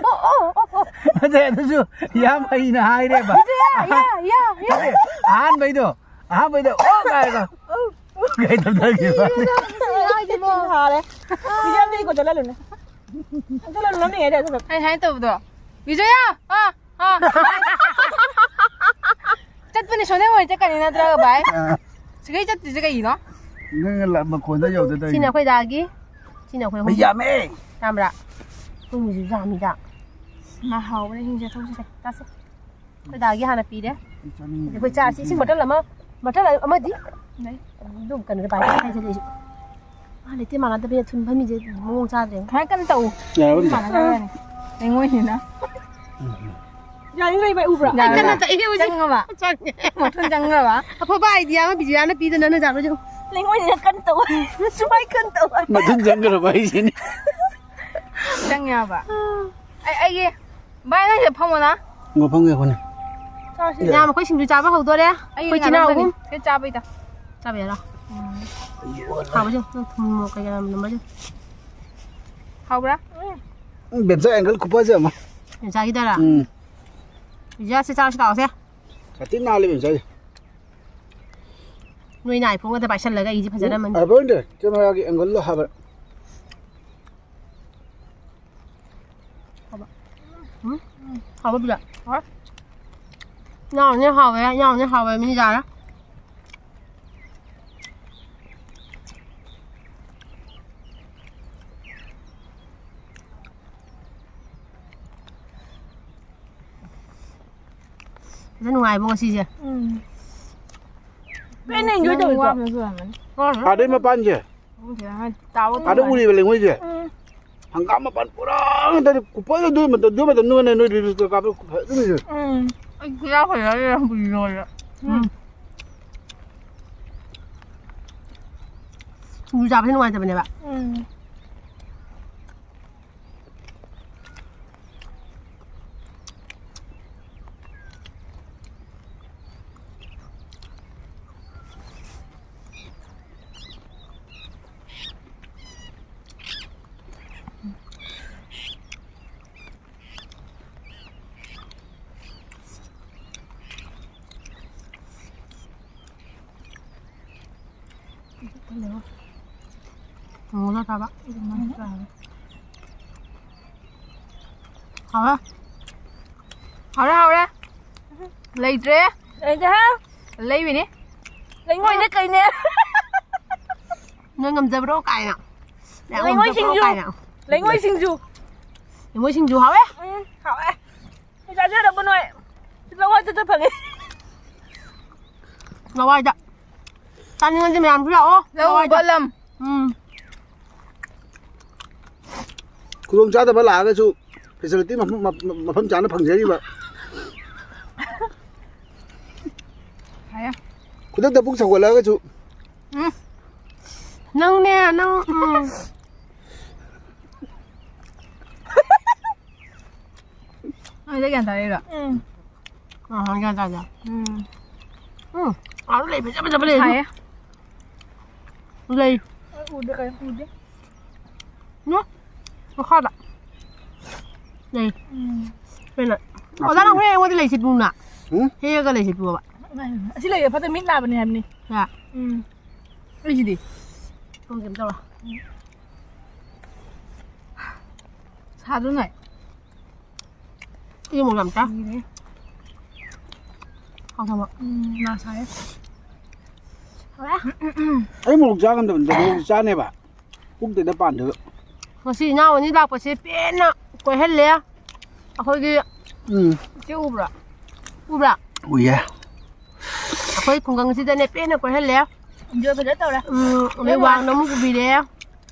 ꯑꯣ, ꯑꯣ, ꯑꯣ, ꯑꯣ꯫ ꯅꯠꯇꯦ, ꯑꯗꯨꯁꯨ ꯌꯥꯝ ꯍꯩꯅ ꯍꯥꯏꯔꯦꯕ꯫ ꯌꯥ, ꯌꯥ, ꯌꯥ, ꯌꯥ꯫ ꯅꯠꯇꯦ, ꯑꯍꯥꯟꯕꯩꯗꯣ, ꯑꯍꯥꯟꯕꯩꯗꯣ, ꯑꯣ ꯀꯥꯏꯒ, ꯑꯣ, ꯀꯩ ꯇꯧꯊꯈꯤꯕ? ꯍꯥꯏꯗꯤꯃꯣ꯫ ꯍꯥꯔꯦ꯫ ꯕꯤꯖꯣꯏ ꯑꯝꯇ ꯏꯀꯣ ꯆꯠꯍꯜꯂꯨꯅꯦ꯫ ꯆꯠꯍꯜꯂꯨ, ꯅꯝꯅꯤꯡꯉꯥꯏꯗꯤ ꯆꯠꯍꯜꯂꯨ꯫ ꯑꯩ ꯍꯥꯏꯅ ꯇꯧꯕꯗꯣ꯫ ꯕꯤꯖꯣꯌꯥ! ꯑꯥ! ꯑꯥ! ꯆꯠꯄꯅꯤ, ꯁꯣꯅꯦ ꯍꯣꯏ ꯆꯠꯀꯅꯤ ꯅꯠꯇ꯭ꯔꯒ, ꯚꯥꯏ? ꯑꯥ꯫ ꯁꯤꯒꯩ ꯆꯠꯇ꯭ꯔꯤꯁꯦ ꯀꯩꯒꯤꯅꯣ? ꯅꯪꯅ ꯂꯥ-, ꯃꯈꯣꯟꯗ ꯌꯧꯗ ꯇꯧꯔꯤꯅꯦ꯫ ꯁꯤꯅ ꯑꯩꯈꯣꯏ ꯗꯥꯒꯤ, ꯁꯤꯅ ꯑꯩꯈꯣꯏ ꯑꯍꯨꯝ꯫ ꯃꯩ ꯌꯥꯝꯃꯦ! ꯌꯥꯝꯕ꯭ꯔꯥ? ꯑꯩꯈꯣꯏ ꯃꯤꯁꯨ ꯌꯥꯝꯃꯤꯗ꯫ ꯃꯥ ꯍꯥꯎꯕꯅꯦ, ꯍꯤꯡꯁꯦ, ꯊꯧꯁꯤꯁꯦ, ꯆꯥꯁꯦ꯫ ꯑꯩꯈꯣꯏ ꯗꯥꯒꯤ ꯍꯥꯟꯅ ꯄꯤꯔꯦ꯫ ꯑꯩ ꯆꯥꯅꯤꯡꯗꯦ꯫ ꯑꯩꯈꯣꯏ ꯆꯥꯁꯤ, ꯏꯁꯤꯡ ꯕꯣꯇꯜ ꯑꯃ, ꯕꯣꯇꯜ ꯑꯃꯗꯤ? ꯂꯩ꯫ ꯑꯗꯨꯝ ꯀꯩꯅꯣꯗ ꯄꯥꯏ-, ꯄꯥꯏꯁꯤꯜꯂꯛꯏꯁꯦ꯫ ꯃꯥ ꯂꯩꯇꯦ ꯃꯥꯟꯅꯗꯕꯅꯤꯅ ꯊꯨꯝ ꯐꯝꯃꯤꯁꯦ ꯃꯑꯣꯡ ꯆꯥꯗ꯭ꯔꯦ꯫ ꯈꯔ ꯀꯟꯅ ꯇꯧ꯫ ꯌꯥꯔꯕ ꯏꯆꯦ? ꯃꯥꯟꯅꯗꯕꯅꯤ꯫ ꯂꯩꯉꯣꯏꯅꯤꯅ꯫ ꯌꯥꯅꯤ ꯂꯩꯕ ꯎꯕ꯭ꯔꯥ? ꯑꯩ ꯀꯟꯅ ꯇꯛꯏ ꯍꯧꯖꯤꯛ꯫ ꯆꯪꯉꯕ? ꯆꯪꯉꯦ꯫ ꯃꯊꯨꯟ ꯆꯪꯈ꯭ꯔꯕ? ꯑꯐꯕ idea ꯑꯃ ꯕꯤꯖꯤꯌꯥꯅ ꯄꯤꯗꯅ ꯅꯪ ꯖꯥꯕ ꯂꯩꯉꯣꯏꯅꯤꯅ ꯀꯟꯅ ꯇꯧ꯫ ꯁꯨꯃꯥꯏ ꯀꯟꯅ ꯇꯧ꯫ ꯃꯊꯨꯟ ꯆꯪꯈ꯭ꯔꯕ ꯑꯩꯁꯤꯅꯤ꯫ ꯆꯪꯉꯦ ꯍꯥꯏꯕ꯫ ꯑꯩ, ꯑꯩꯒꯤ ꯚꯥꯏ, ꯅꯪꯁꯤꯗ ꯐꯝꯃꯣꯅ꯫ ꯉꯣ, ꯐꯝꯒꯦ ꯑꯩꯈꯣꯏꯅ꯫ ꯆꯥꯁꯤ꯫ ꯌꯥꯝ, ꯑꯩꯈꯣꯏ ꯁꯤꯡꯖꯨ ꯆꯥꯕ ꯍꯧꯗꯣꯔꯦ꯫ ꯑꯩ ꯑꯩꯈꯣꯏ ꯏꯆꯤꯟ ꯏꯅꯥꯎ ꯉꯥꯔꯣꯝꯗꯅꯤ꯫ ꯑꯍꯨꯝ꯫ ꯁꯤ ꯆꯥꯕꯩꯗ꯫ ꯆꯥꯕ ꯌꯥꯔꯣ? ꯎꯝ꯫ ꯍꯥꯎꯕꯁꯦ, ꯅꯪ ꯊꯨꯝ ꯃꯣꯔꯣꯛ ꯀꯩꯀꯥ ꯌꯥꯝ ꯅꯝꯕꯁꯦ꯫ ꯍꯥꯎꯕ꯭ꯔꯥ? ꯎꯝ, ꯕꯦꯝꯆꯥ angle ꯈꯨꯐꯖ ꯑꯃ꯫ ꯕꯦꯝꯆꯥꯒꯤꯗꯔꯥ? ꯎꯝ꯫ ꯕꯤꯖꯤꯌꯥ, ꯁꯤ ꯆꯥꯔꯁꯤ ꯂꯥꯛꯑꯣꯁꯦ꯫ ꯁꯥꯊꯤ ꯅꯥꯜꯂꯦ ꯏꯕꯦꯝꯆꯥꯁꯦ꯫ ꯅꯣꯏꯅ iPhone ꯈꯛꯇ ꯄꯥꯏꯁꯜꯂꯒ ꯑꯩꯁꯦ ꯐꯖꯔꯝꯃꯅꯤ꯫ iPhone ꯅꯠꯇꯦ, camera ꯒꯤ angle ꯗꯣ ꯍꯥꯏꯕ꯫ ꯍꯥꯎꯕ꯫ ꯎꯝ? ꯍꯥꯎꯕ ꯄꯤꯖ꯫ ꯍꯥꯎꯋꯦ꯫ ꯏꯅꯥꯎꯅꯦ ꯍꯥꯎꯋꯦ, ꯏꯅꯥꯎꯅꯦ ꯍꯥꯎꯋꯦ, ꯃꯤꯅ ꯌꯥꯔꯦ꯫ ꯐꯖꯅ ꯅꯨꯡꯉꯥꯏꯕꯣ ꯉꯁꯤꯁꯦ꯫ ꯎꯝ꯫ ꯀꯩꯅꯣ enjoy ꯇꯧꯔꯤꯀꯣ? ꯅꯪ ꯋꯥꯕꯁꯨ ꯑꯣꯏꯔꯝꯒꯅꯤ꯫ ꯋꯥꯔꯝꯒꯅꯤ꯫ ꯑꯥꯗꯩ ꯃꯄꯥꯟꯁꯦ꯫ ꯇꯥꯕ ꯑꯥꯗ ꯅꯨꯡꯉꯥꯏ꯫ ꯎꯔꯤꯕ ꯂꯩꯉꯣꯏꯁꯦ꯫ ꯎꯝ꯫ ꯍꯪꯒꯥꯝ ꯃꯄꯥꯟ ꯄꯨꯔꯥ ꯉꯥꯛꯇꯅꯤ꯫ ꯈꯨꯐꯖ ꯑꯗꯨ ꯃꯇꯝ, ꯑꯗꯨ ꯃꯇꯝꯗꯨꯒꯅꯦ ꯅꯣꯏ reels ꯀꯥꯞꯄ ꯈꯨꯐꯖ ꯑꯗꯨꯝ ꯌꯦꯡꯉꯨ꯫ ꯎꯝ꯫ ꯑꯩ ꯈꯨꯌꯥ ꯐꯖꯔꯦ ꯌꯥꯝ ꯀꯨꯏꯅ ꯂꯣꯏꯔꯦ꯫ ꯎꯝ꯫ ꯁꯤꯡꯖꯨ ꯆꯥꯕꯁꯦ ꯅꯨꯡꯉꯥꯏꯇꯕꯅꯦꯕ꯫ ꯎꯝ꯫ ꯃꯣꯃꯣꯗꯣ ꯆꯥꯕ꯫ ꯍꯥꯎꯔꯦ꯫ ꯍꯥꯎꯔꯦ, ꯍꯥꯎꯔꯦ꯫ ꯂꯩꯇ꯭ꯔꯦ꯫ ꯂꯩꯇ꯭ꯔꯦ꯫ ꯂꯩꯕꯤꯅꯤ꯫ ꯂꯩꯉꯣꯏꯅꯦ ꯀꯩꯅꯦ꯫ ꯅꯣꯏ ꯉꯝꯖꯕ꯭ꯔꯣ ꯀꯥꯏꯅ꯫ ꯃꯌꯥꯝ ꯂꯩꯉꯣꯏ ꯉꯝꯖꯕ꯭ꯔꯣ ꯁꯤꯡꯖꯨ꯫ ꯀꯥꯏꯅ꯫ ꯂꯩꯉꯣꯏ ꯁꯤꯡꯖꯨ꯫ ꯂꯩꯉꯣꯏ ꯁꯤꯡꯖꯨ ꯍꯥꯎꯋꯦ꯫ ꯎꯝ, ꯍꯥꯎꯋꯦ꯫ ꯑꯩ ꯆꯥꯖꯔꯕ ꯅꯣꯏ? ꯂꯋꯥꯏꯗꯇ ꯐꯪꯉꯦ꯫ ꯂꯋꯥꯏꯗ꯫ ꯆꯥꯅꯤꯡꯉꯗꯤ ꯃꯌꯥꯝꯁꯨ ꯂꯥꯛꯑꯣ꯫ ꯂꯧ ꯂꯋꯥꯏꯗ꯫ ꯄꯣꯠꯂꯝ꯫ ꯎꯝ꯫ ꯈꯨꯗꯣꯡꯆꯥꯗꯕ ꯂꯥꯛꯑꯒꯁꯨ facility ꯃꯐꯝ, ꯃꯐꯝ ꯆꯥꯅ ꯐꯪꯖꯔꯤꯕ꯫ ꯍꯥꯏꯌꯣ꯫ ꯈꯨꯗꯛꯇ ꯄꯨꯛ ꯁꯧꯒꯠꯂꯛꯑꯒꯁꯨ꯫ ꯎꯝ꯫ ꯅꯪꯅꯦ, ꯅꯪ, ꯎꯝ꯫ ꯅꯪꯁꯦ ꯒ꯭ꯌꯥꯟ ꯇꯥꯔꯛꯏꯔꯣ? ꯎꯝ꯫ ꯑꯥ, ꯒ꯭ꯌꯥꯟ ꯇꯥꯗꯦ꯫ ꯎꯝ꯫ ꯎꯝ, ꯑꯥꯗ ꯂꯩ ꯐꯖ ꯐꯖꯕ ꯂꯩ ꯑꯗꯨ꯫ ꯁꯥꯏꯌꯦ꯫ ꯂꯩ꯫ ꯑꯩ ꯎꯗꯦ, ꯀꯩꯝ ꯎꯗꯦ꯫ ꯅꯣ, ꯃꯈꯥꯗ꯫ ꯂꯩ꯫ ꯎꯝ꯫ ꯀꯩꯅꯣ? ꯑꯣꯖꯥꯅ ꯍꯣꯔꯦꯟ ꯑꯩꯉꯣꯟꯗ ꯂꯩꯁꯤ ꯄꯨꯅ꯫ ꯎꯝ? ꯍꯦꯛꯑꯒ ꯂꯩꯁꯦ ꯄꯨꯑꯣꯕ꯫ ꯑꯁꯤ ꯂꯩꯌꯦ, ꯐꯠꯇ ꯃꯤꯠ ꯅꯥꯕꯅꯦ ꯍꯥꯏꯕꯅꯤ꯫ ꯌꯥ꯫ ꯎꯝ꯫ ꯑꯩꯁꯤꯗꯤ꯫ ꯊꯣꯡꯁꯦ ꯑꯝ ꯇꯧꯔꯣ꯫ ꯁꯥꯗ꯭ꯔꯣ ꯅꯣꯏ? ꯑꯩ ꯃꯣꯔꯣꯛ ꯌꯥꯝ ꯆꯥ꯫ ꯁꯤꯔꯦ꯫ ꯍꯥꯎꯊꯕ꯫ ꯎꯝ, ꯉꯥ ꯁꯥꯏꯌꯦ꯫ ꯍꯥꯎꯔꯦ꯫ ꯑꯩ ꯃꯣꯔꯣꯛ ꯆꯥ ꯉꯝꯗꯕꯅꯤꯗ, ꯃꯣꯔꯣꯛ ꯆꯥꯅꯦꯕ꯫ ꯄꯨꯛꯇꯨꯗ ꯄꯥꯟꯗꯣꯏꯕ꯫ ꯉꯁꯤ ꯏꯅꯥꯎ ꯑꯅꯤ ꯂꯥꯛꯄꯁꯦ ꯄꯦꯟꯅ ꯀꯣꯏꯍꯜꯂꯦ꯫ ꯑꯩꯈꯣꯏꯒꯤ ꯎꯝ꯫ ꯏꯆꯦ ꯎꯕ꯭ꯔꯥ? ꯎꯕ꯭ꯔꯥ? ꯎꯏꯌꯦ꯫ ꯑꯩꯈꯣꯏ ꯈꯨꯡꯒꯪꯁꯤꯗꯅꯦ ꯄꯦꯟꯅ ꯀꯣꯏꯍꯜꯂꯦ꯫ Enjoy ꯐꯖꯅ ꯇꯧꯔꯦ꯫ ꯎꯝ, ꯑꯗꯩ ꯋꯥꯡꯅ ꯑꯃꯨꯛ ꯄꯨꯕꯤꯔꯦ꯫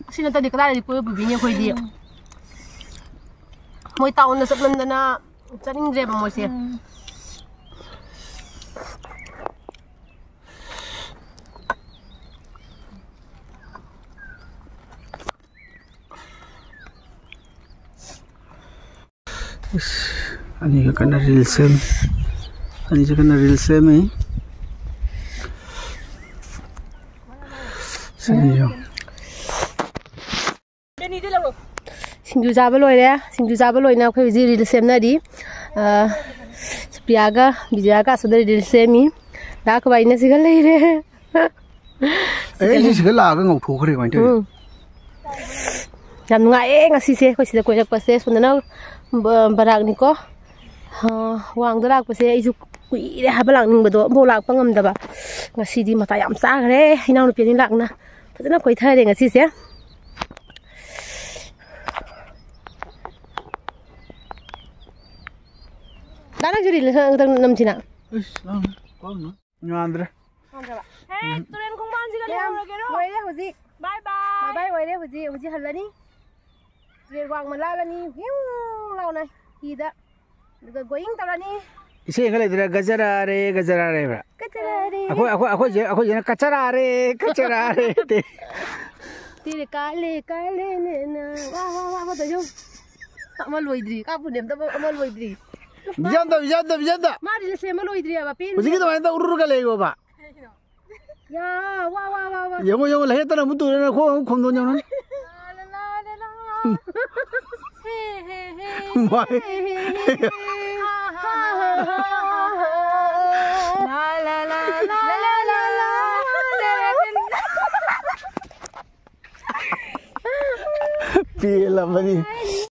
ꯑꯁꯤ ꯅꯠꯇ꯭ꯔꯗꯤ ꯀꯗꯥꯏꯗꯒꯤ ꯀꯣꯏꯕ ꯄꯨꯕꯤꯅꯤ ꯑꯩꯈꯣꯏꯗꯤ? ꯎꯝ꯫ ꯃꯣꯏ ꯇꯥꯎꯟꯗ ꯆꯠꯃꯟꯗꯅ ꯆꯠꯅꯤꯡꯗ꯭ꯔꯦꯕ ꯃꯣꯏꯁꯦ꯫ ꯎꯝ꯫ ꯑꯁ, ꯑꯅꯤꯒ ꯀꯟꯅ reel ꯁꯦꯝ-, ꯑꯅꯤꯁꯦ ꯀꯟꯅ reel ꯁꯦꯝꯃꯤ꯫ ꯁꯤꯅꯤ ꯌꯦꯡꯉꯣ꯫ ꯁꯤꯡꯖꯨ ꯆꯥꯕ ꯂꯣꯏꯔꯦ꯫ ꯁꯤꯡꯖꯨ ꯆꯥꯕ ꯂꯣꯏꯅ ꯑꯩꯈꯣꯏ ꯍꯧꯖꯤꯛ reel ꯁꯦꯝꯅꯔꯤ꯫ ꯑ, ꯁꯨꯄ꯭ꯔꯤꯌꯥꯒ ꯕꯤꯖꯌꯥꯒ ꯑꯁꯣꯝꯗ reel ꯁꯦꯝꯃꯤ꯫ ꯗꯥ ꯈꯨꯕꯥꯏꯅ ꯁꯤꯒ ꯂꯩꯔꯦ꯫ ꯑꯦ, ꯑꯩꯁꯦ ꯁꯤꯗ ꯂꯥꯛꯑꯒ ꯉꯧꯊꯣꯛꯈ꯭ꯔꯦ, ꯀꯃꯥꯏꯅ ꯇꯧꯔꯤꯅꯣ? ꯎꯝ꯫ ꯌꯥꯝ ꯅꯨꯡꯉꯥꯏꯌꯦ ꯉꯁꯤꯁꯦ ꯑꯩꯈꯣꯏ ꯁꯤꯗ ꯀꯣꯏꯔꯛꯄꯁꯦ꯫ ꯁꯣꯝꯗꯅ ꯕ-, ꯕꯔꯥꯛꯅꯤꯀꯣ꯫ ꯑ, ꯋꯥꯡꯗ ꯂꯥꯛꯄꯁꯦ ꯑꯩꯁꯨ ꯀꯨꯏꯔꯦ ꯍꯥꯏꯕ ꯂꯥꯛꯅꯤꯡꯕꯗꯣ, ꯑꯃꯐꯥꯎ ꯂꯥꯛꯄ ꯉꯝꯗꯕ꯫ ꯉꯁꯤꯗꯤ ꯃꯇꯥ ꯌꯥꯝ ꯆꯥꯈ꯭ꯔꯦ꯫ ꯏꯅꯥꯎꯅꯨꯄꯤ ꯑꯅꯤ ꯂꯥꯛꯅ ꯐꯖꯅ ꯀꯣꯏꯊꯔꯦ ꯉꯁꯤꯁꯦ꯫ ꯗꯥ, ꯅꯪꯁꯨ reel ꯈꯔ ꯅꯝꯁꯤꯅ꯫ ꯏꯁ, ꯂꯥꯡꯅꯨ, ꯂꯥꯡꯅꯨ꯫ ꯉꯥꯟꯗ꯭ꯔꯦ꯫ ꯍꯦ, ꯇꯨꯔꯦꯟ ꯈꯣꯡꯕꯥꯟꯁꯤꯒ ꯃꯌꯥꯝ ꯂꯩꯍꯧꯔꯒꯦꯔꯣ? ꯂꯣꯏꯔꯦ ꯍꯧꯖꯤꯛ꯫ Bye bye꯫ Bye bye ꯑꯣꯏꯔꯦ ꯍꯧꯖꯤꯛ꯫ ꯍꯧꯖꯤꯛ ꯍꯜꯂꯅꯤ꯫ ꯇꯨꯔꯦꯟ ꯋꯥꯡꯃ ꯂꯥꯜꯂꯅꯤ꯫ ꯍ꯭ꯌꯨ ꯂꯥꯎꯅ ꯍꯤꯗ꯫ ꯑꯗꯨꯒ going ꯇꯧꯔꯅꯤ꯫ ꯏꯁꯩ ꯑꯃ ꯂꯩꯗꯅ, "ꯒꯖꯔꯥꯔꯦ, ꯒꯖꯔꯥꯔꯦ" ꯍꯥꯏꯕ꯭ꯔꯥ? ꯀꯆꯔꯥꯔꯦ꯫ ꯑꯩꯈꯣꯏ, ꯑꯩꯈꯣꯏ, ꯑꯩꯈꯣꯏ ꯆꯦꯅ, "ꯀꯆꯔꯥꯔꯦ, ꯀꯆꯔꯥꯔꯦ" ꯇꯦ꯫ ꯇꯤꯔ ꯀꯥꯂꯦ, ꯀꯥꯂꯦ, ꯅꯦ, ꯅ꯫ ꯋꯥ, ꯋꯥ, ꯋꯥ, ꯋꯥ ꯇꯧꯖꯧ꯫ ꯑꯃ ꯂꯣꯏꯗ꯭ꯔꯤ꯫ ꯀꯥꯞꯄꯨꯅꯦ ꯑꯝꯇ, ꯑꯃ ꯂꯣꯏꯗ꯭ꯔꯤ꯫ ꯕꯤꯖꯟꯗ, ꯕꯤꯖꯟꯗ, ꯕꯤꯖꯟꯗ꯫ ꯃꯥ reel ꯁꯦꯝꯕ ꯂꯣꯏꯗ꯭ꯔꯤ ꯍꯥꯏꯕ, ꯄꯦꯟꯗ꯭ꯔꯤ꯫ ꯍꯧꯖꯤꯛꯀꯤ ꯑꯗꯨꯃꯥꯏꯅ ꯇꯧꯔꯒ ꯂꯩꯌꯣꯕ꯫ ꯌꯥ, ꯋꯥ, ꯋꯥ, ꯋꯥ, ꯋꯥ꯫ ꯌꯦꯡꯉꯣ, ꯌꯦꯡꯉꯣ, ꯂꯩꯍꯦꯠꯇꯅ ꯑꯃꯨꯛ ꯇꯨꯔꯦ, ꯅꯈꯣꯡ ꯑꯃꯨꯛ ꯈꯣꯝꯗꯣꯟ ꯌꯦꯡꯉꯣ꯫ ꯍꯦ, ꯍꯦ, ꯍꯦ꯫ ꯃꯥꯏ꯫ ꯍꯦ, ꯍꯦ, ꯍꯦ꯫ ꯍꯥ, ꯍꯥ, ꯍꯥ, ꯍꯥ, ꯍꯥ꯫ ꯄꯦꯜꯂꯕꯅꯤ꯫